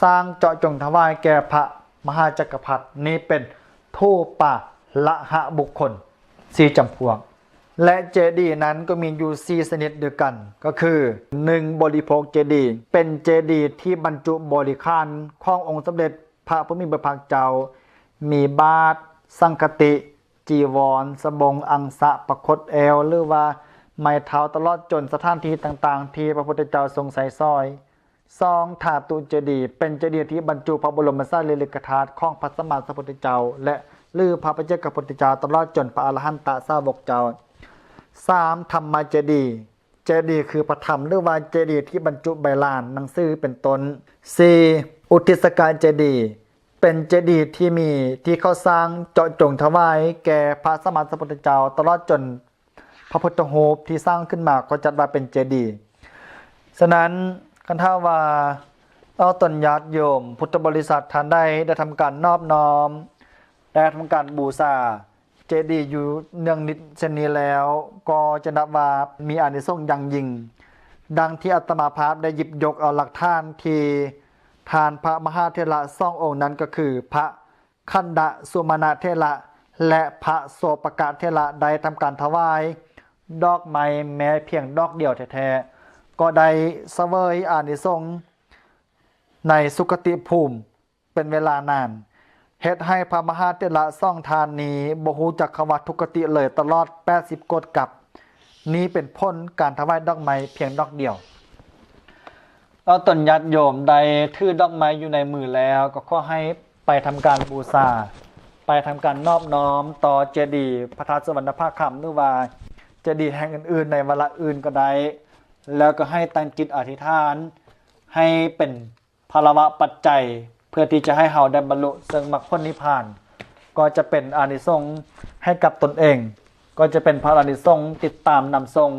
ສ້າງເຈາະຈົງຖວາຍແກ່ພະມະຫາຈັກກະພັດ. ນີ້ເປັນ ທູປາລະຫະບຸກຄົນສີ່ຈຳພວກ ແລະ ເຈດີນັ້ນກໍມີຢູ່ສີ່ຊະນິດດ້ວຍກັນ ກໍຄື ໜຶ່ງ ບໍລິໂພກເຈດີ ເປັນເຈດີທີ່ບັນຈຸບໍລິຂານຂອງອົງສົມເດັດພະຜູ້ມີພະພາກເຈົ້າ ມີບາດ, ສັງຄະຕິ, ຈີວອນ, ສະບົງ, ອັງສະ, ປະຄົດແອວ ຫຼືວ່າໄມ້ເທົ້າ ຕະຫຼອດຈົນສະຖານທີ່ຕ່າງໆທີ່ພະພຸດທະເຈົ້າຊົງໃຊ້ສອຍ. ສອງ ທາຕຸເຈດີ ເປັນເຈດີທີ່ບັນຈຸພະບໍລົມສາລີລິກະທາດຂອງພະສຳມາສຳພຸດທະເຈົ້າ ແລະ ຫຼື ພະປັດເຈກະພຸດທະເຈົ້າ ຕະຫຼອດຈົນພະອະລະຫັນຕະສາວົກເຈົ້າ. ສາມ ທຳມະເຈດີ ເຈດີຄືພະທຳ ຫຼືວ່າເຈດີທີ່ບັນຈຸໃບລານ ໜັງສືເປັນຕົ້ນ. ສີ່ ອຸທິສະກະເຈດີ ເປັນເຈດີທີ່ມີ ທີ່ເຂົາສ້າງເຈາະຈົງຖວາຍແກ່ພະສຳມາສຳພຸດທະເຈົ້າ ຕະຫຼອດຈົນ ພະພຸດທະຮູບທີ່ສ້າງຂຶ້ນມາກໍຈັດວ່າເປັນເຈດີ. ສະນັ້ນ ຄັນຖ້າວ່າອອກຕົນຍາດໂຍມພຸດທະບໍລິສັດທ່ານໃດໄດ້ທຳການນອບນ້ອມ ໄດ້ທຳການບູຊາເຈດີຢູ່ເນືອງນິດເຊັ່ນນີ້ແລ້ວ ກໍຈະນັບວ່າມີອານິສົງຢ່າງຍິ່ງ. ດັ່ງທີ່ອາດຕະມາພາບໄດ້ຫຍິບຍົກເອົາຫຼັກຖານທີ່ທ່ານພະມະຫາເຖລະສອງອົງນັ້ນ ກໍຄືພະ ຄັນດະສຸມານະເຖລະ ແລະ ພະໂສປະກະເຖລະ ໄດ້ທຳການຖວາຍດອກໄມ້ແມ້ພຽງດອກດຽວແທ້ໆ ກໍໄດ້ສະເຫວີຍອານິສົງໃນສຸຄະຕິພູມເປັນເວລານານ, ເຮັດໃຫ້ພະມະຫາເຖລະສອງທ່ານນີ້ບໍ່ຮູ້ຈັກຄຳວ່າທຸກຄະຕິເລີຍຕະຫຼອດແປດສິບໂກດກັບ. ນີ້ເປັນຜົນການຖວາຍດອກໄມ້ພຽງດອກດຽວ. ແລ້ວຕົນຍາດໂຍມໄດ້ຖືດອກໄມ້ຢູ່ໃນມືແລ້ວ ກໍຂໍໃຫ້ໄປທຳການບູຊາ, ໄປທຳການນອບນ້ອມຕໍ່ເຈດີພະທາດສຸວັນນະພາຄຳ ຫຼືວ່າເຈດີແຫ່ງອື່ນໆໃນວາລະອື່ນກໍໄດ້, ແລ້ວກໍໃຫ້ຕັ້ງຈິດອະທິຖານໃຫ້ເປັນ ພາລະວະປັດໄຈ ເພື່ອທີ່ຈະໃຫ້ເຮົາໄດ້ບັນລຸເຊິ່ງມັກຜົນນິບພານ, ກໍຈະເປັນອານິສົງໃຫ້ກັບຕົນເອງ, ກໍຈະເປັນພະອານິສົງຕິດຕາມນຳສົ່ງ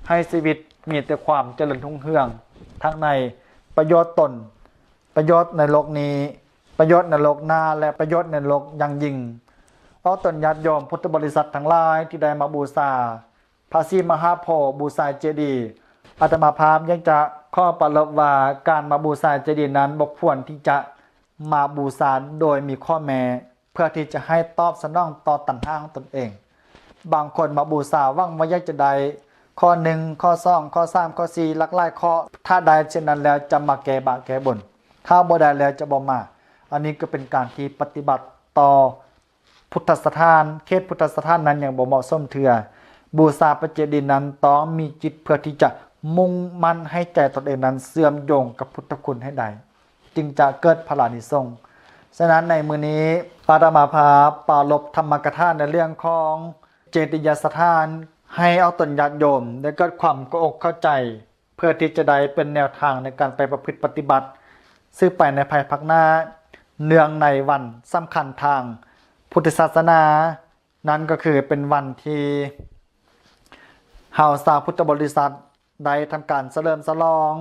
ໃຫ້ຊີວິດມີແຕ່ຄວາມຈະເລີນຮຸ່ງເຮືອງ ທັງໃນປະໂຫຍດຕົນ, ປະໂຫຍດໃນໂລກນີ້, ປະໂຫຍດໃນໂລກໜ້າ ແລະ ປະໂຫຍດໃນໂລກຢ່າງຍິ່ງ. ອອກຕົນຍາດໂຍມພຸດທະບໍລິສັດທັງຫຼາຍທີ່ໄດ້ມາບູຊາ ພະສີມະຫາໂພ ບູຊາເຈດີ, ອາດຕະມາພາບຢາກຈະຂໍປະລົບວ່າ ການມາບູຊາເຈດີນັ້ນບໍ່ຄວນທີ່ຈະມາບູຊາໂດຍມີຂໍ້ແມ້ ເພື່ອທີ່ຈະໃຫ້ຕອບສະໜອງຕໍ່ຕັນຫາຂອງຕົນເອງ. ບາງຄົນມາບູຊາຫວັງວ່າຢາກຈະໄດ້ຂໍ້ໜຶ່ງ, ຂໍ້ສອງ, ຂໍ້ສາມ, ຂໍ້ສີ່ ຫຼາກຫຼາຍຂໍ້, ຖ້າໄດ້ເຊັ່ນນັ້ນແລ້ວຈະມາແກ້ບາບແກ້ບຸນ, ຖ້າບໍ່ໄດ້ແລ້ວຈະບໍ່ມາ. ອັນນີ້ກໍເປັນການທີ່ປະຕິບັດຕໍ່ ພຸດທະສະຖານ, ເຂດພຸດທະສະຖານນັ້ນຍັງບໍ່ເໝາະສົມເທື່ອ. ບູຊາພະເຈດີນັ້ນຕ້ອງມີຈິດເພື່ອທີ່ຈະມຸ່ງໝັ້ນໃຫ້ໃຈຕົນເອງນັ້ນເຊື່ອມໂຍງກັບພຸດທະຄຸນໃຫ້ໄດ້, ຈຶ່ງຈະເກີດພະລານິສົງ. ສະນັ້ນໃນມື້ນີ້ ອາດຕະມາພາບປາລົບທຳມະກະຖາໃນເລື່ອງຂອງເຈດີຍະສະຖານ ໃຫ້ອອກຕົນຍາດໂຍມໄດ້ເກີດຄວາມເຂົ້າອົກເຂົ້າໃຈ ເພື່ອທີ່ຈະໄດ້ເປັນແນວທາງໃນການໄປປະພຶດປະຕິບັດສືບໄປໃນພາຍພາກໜ້າ, ເນື່ອງໃນວັນສຳຄັນທາງພຸດທະສາສະໜາ, ນັ້ນກໍຄືເປັນວັນທີ່ເຮົາຊາວພຸດທະບໍລິສັດ ໄດ້ທຳການສະເຫຼີມສະຫຼອງ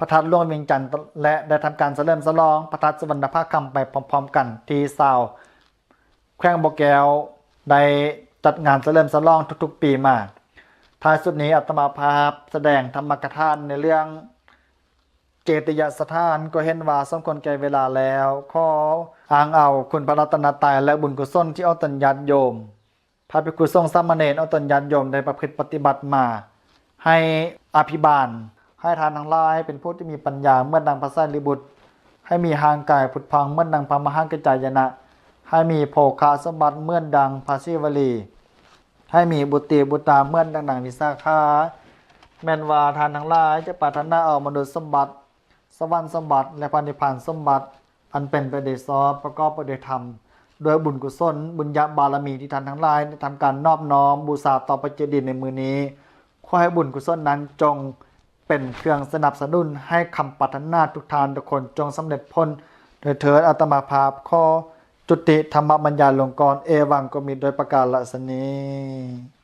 ພະທາດຫຼວງວຽງຈັນ ແລະ ໄດ້ທຳການສະເຫຼີມສະຫຼອງພະທາດສຸວັນນະພາຄຳໄປພ້ອມໆກັນ ທີ່ຊາວແຂວງບໍ່ແກ້ວໄດ້ຈັດງານສະເຫຼີມສະຫຼອງທຸກໆປີມາ. ທ້າຍສຸດນີ້ອາດຕະມາພາບສະແດງທຳມະກະຖາໃນເລື່ອງ ເຈດຕິຍະສະຖານ ກໍເຫັນວ່າສົມຄວນແກ່ເວລາແລ້ວ. ຂໍອ້າງເອົາຄຸນພະລັດຕະນະໄຕ ແລະ ບຸນກຸສົນທີ່ອອກຕົນຍາດໂຍມ, ພະພິກຂຸສົງສາມະເນນ ອອກຕົນຍາດໂຍມໄດ້ປະພຶດປະຕິບັດມາ ໃຫ້ອະພິບານ, ໃຫ້ທ່ານທັງຫຼາຍເປັນຜູ້ທີ່ມີປັນຍາເໝືອນດັ່ງພະສາລີບຸດ, ໃຫ້ມີຮ່າງກາຍຜຸດຜ່ອງເໝືອນດັ່ງພະມະຫາກັດຈາຍະນະ, ໃຫ້ມີໂພຄະສົມບັດເໝືອນດັ່ງພະສີວະລີ, ໃຫ້ມີບຸດຕີບຸດຕາເໝືອນດັ່ງນາງວິສາຂາ. ແມ່ນວ່າທ່ານທັງຫຼາຍຈະປາດຖະໜາເອົາມະນຸດສົມບັດ, ສະຫວັນສົມບັດ ແລະ ພະນິບພານສົມບັດ ອັນເປັນໄປໂດຍຊອບ ປະກອບໄປໂດຍທຳ ດ້ວຍບຸນກຸສົນ ບຸນຍະບາລະມີທີ່ທ່ານທັງຫຼາຍໄດ້ທຳການນອບນ້ອມບູຊາຕໍ່ພະເຈດີໃນມື້ນີ້. ຂໍໃຫ້ບຸນກຸສົນນັ້ນຈົ່ງເປັນເຄື່ອງສະໜັບສະໜູນໃຫ້ຄຳປາດຖະໜາທຸກທ່ານທຸກຄົນຈົ່ງສຳເລັດຜົນໂດຍເທີດ. ອາດຕະມາພາບຂໍຈຸຕິທຳມະບັນຍາຍລົງກ່ອນ. ເອວັງ ກໍມີດ້ວຍປະກາລະສະນີ້.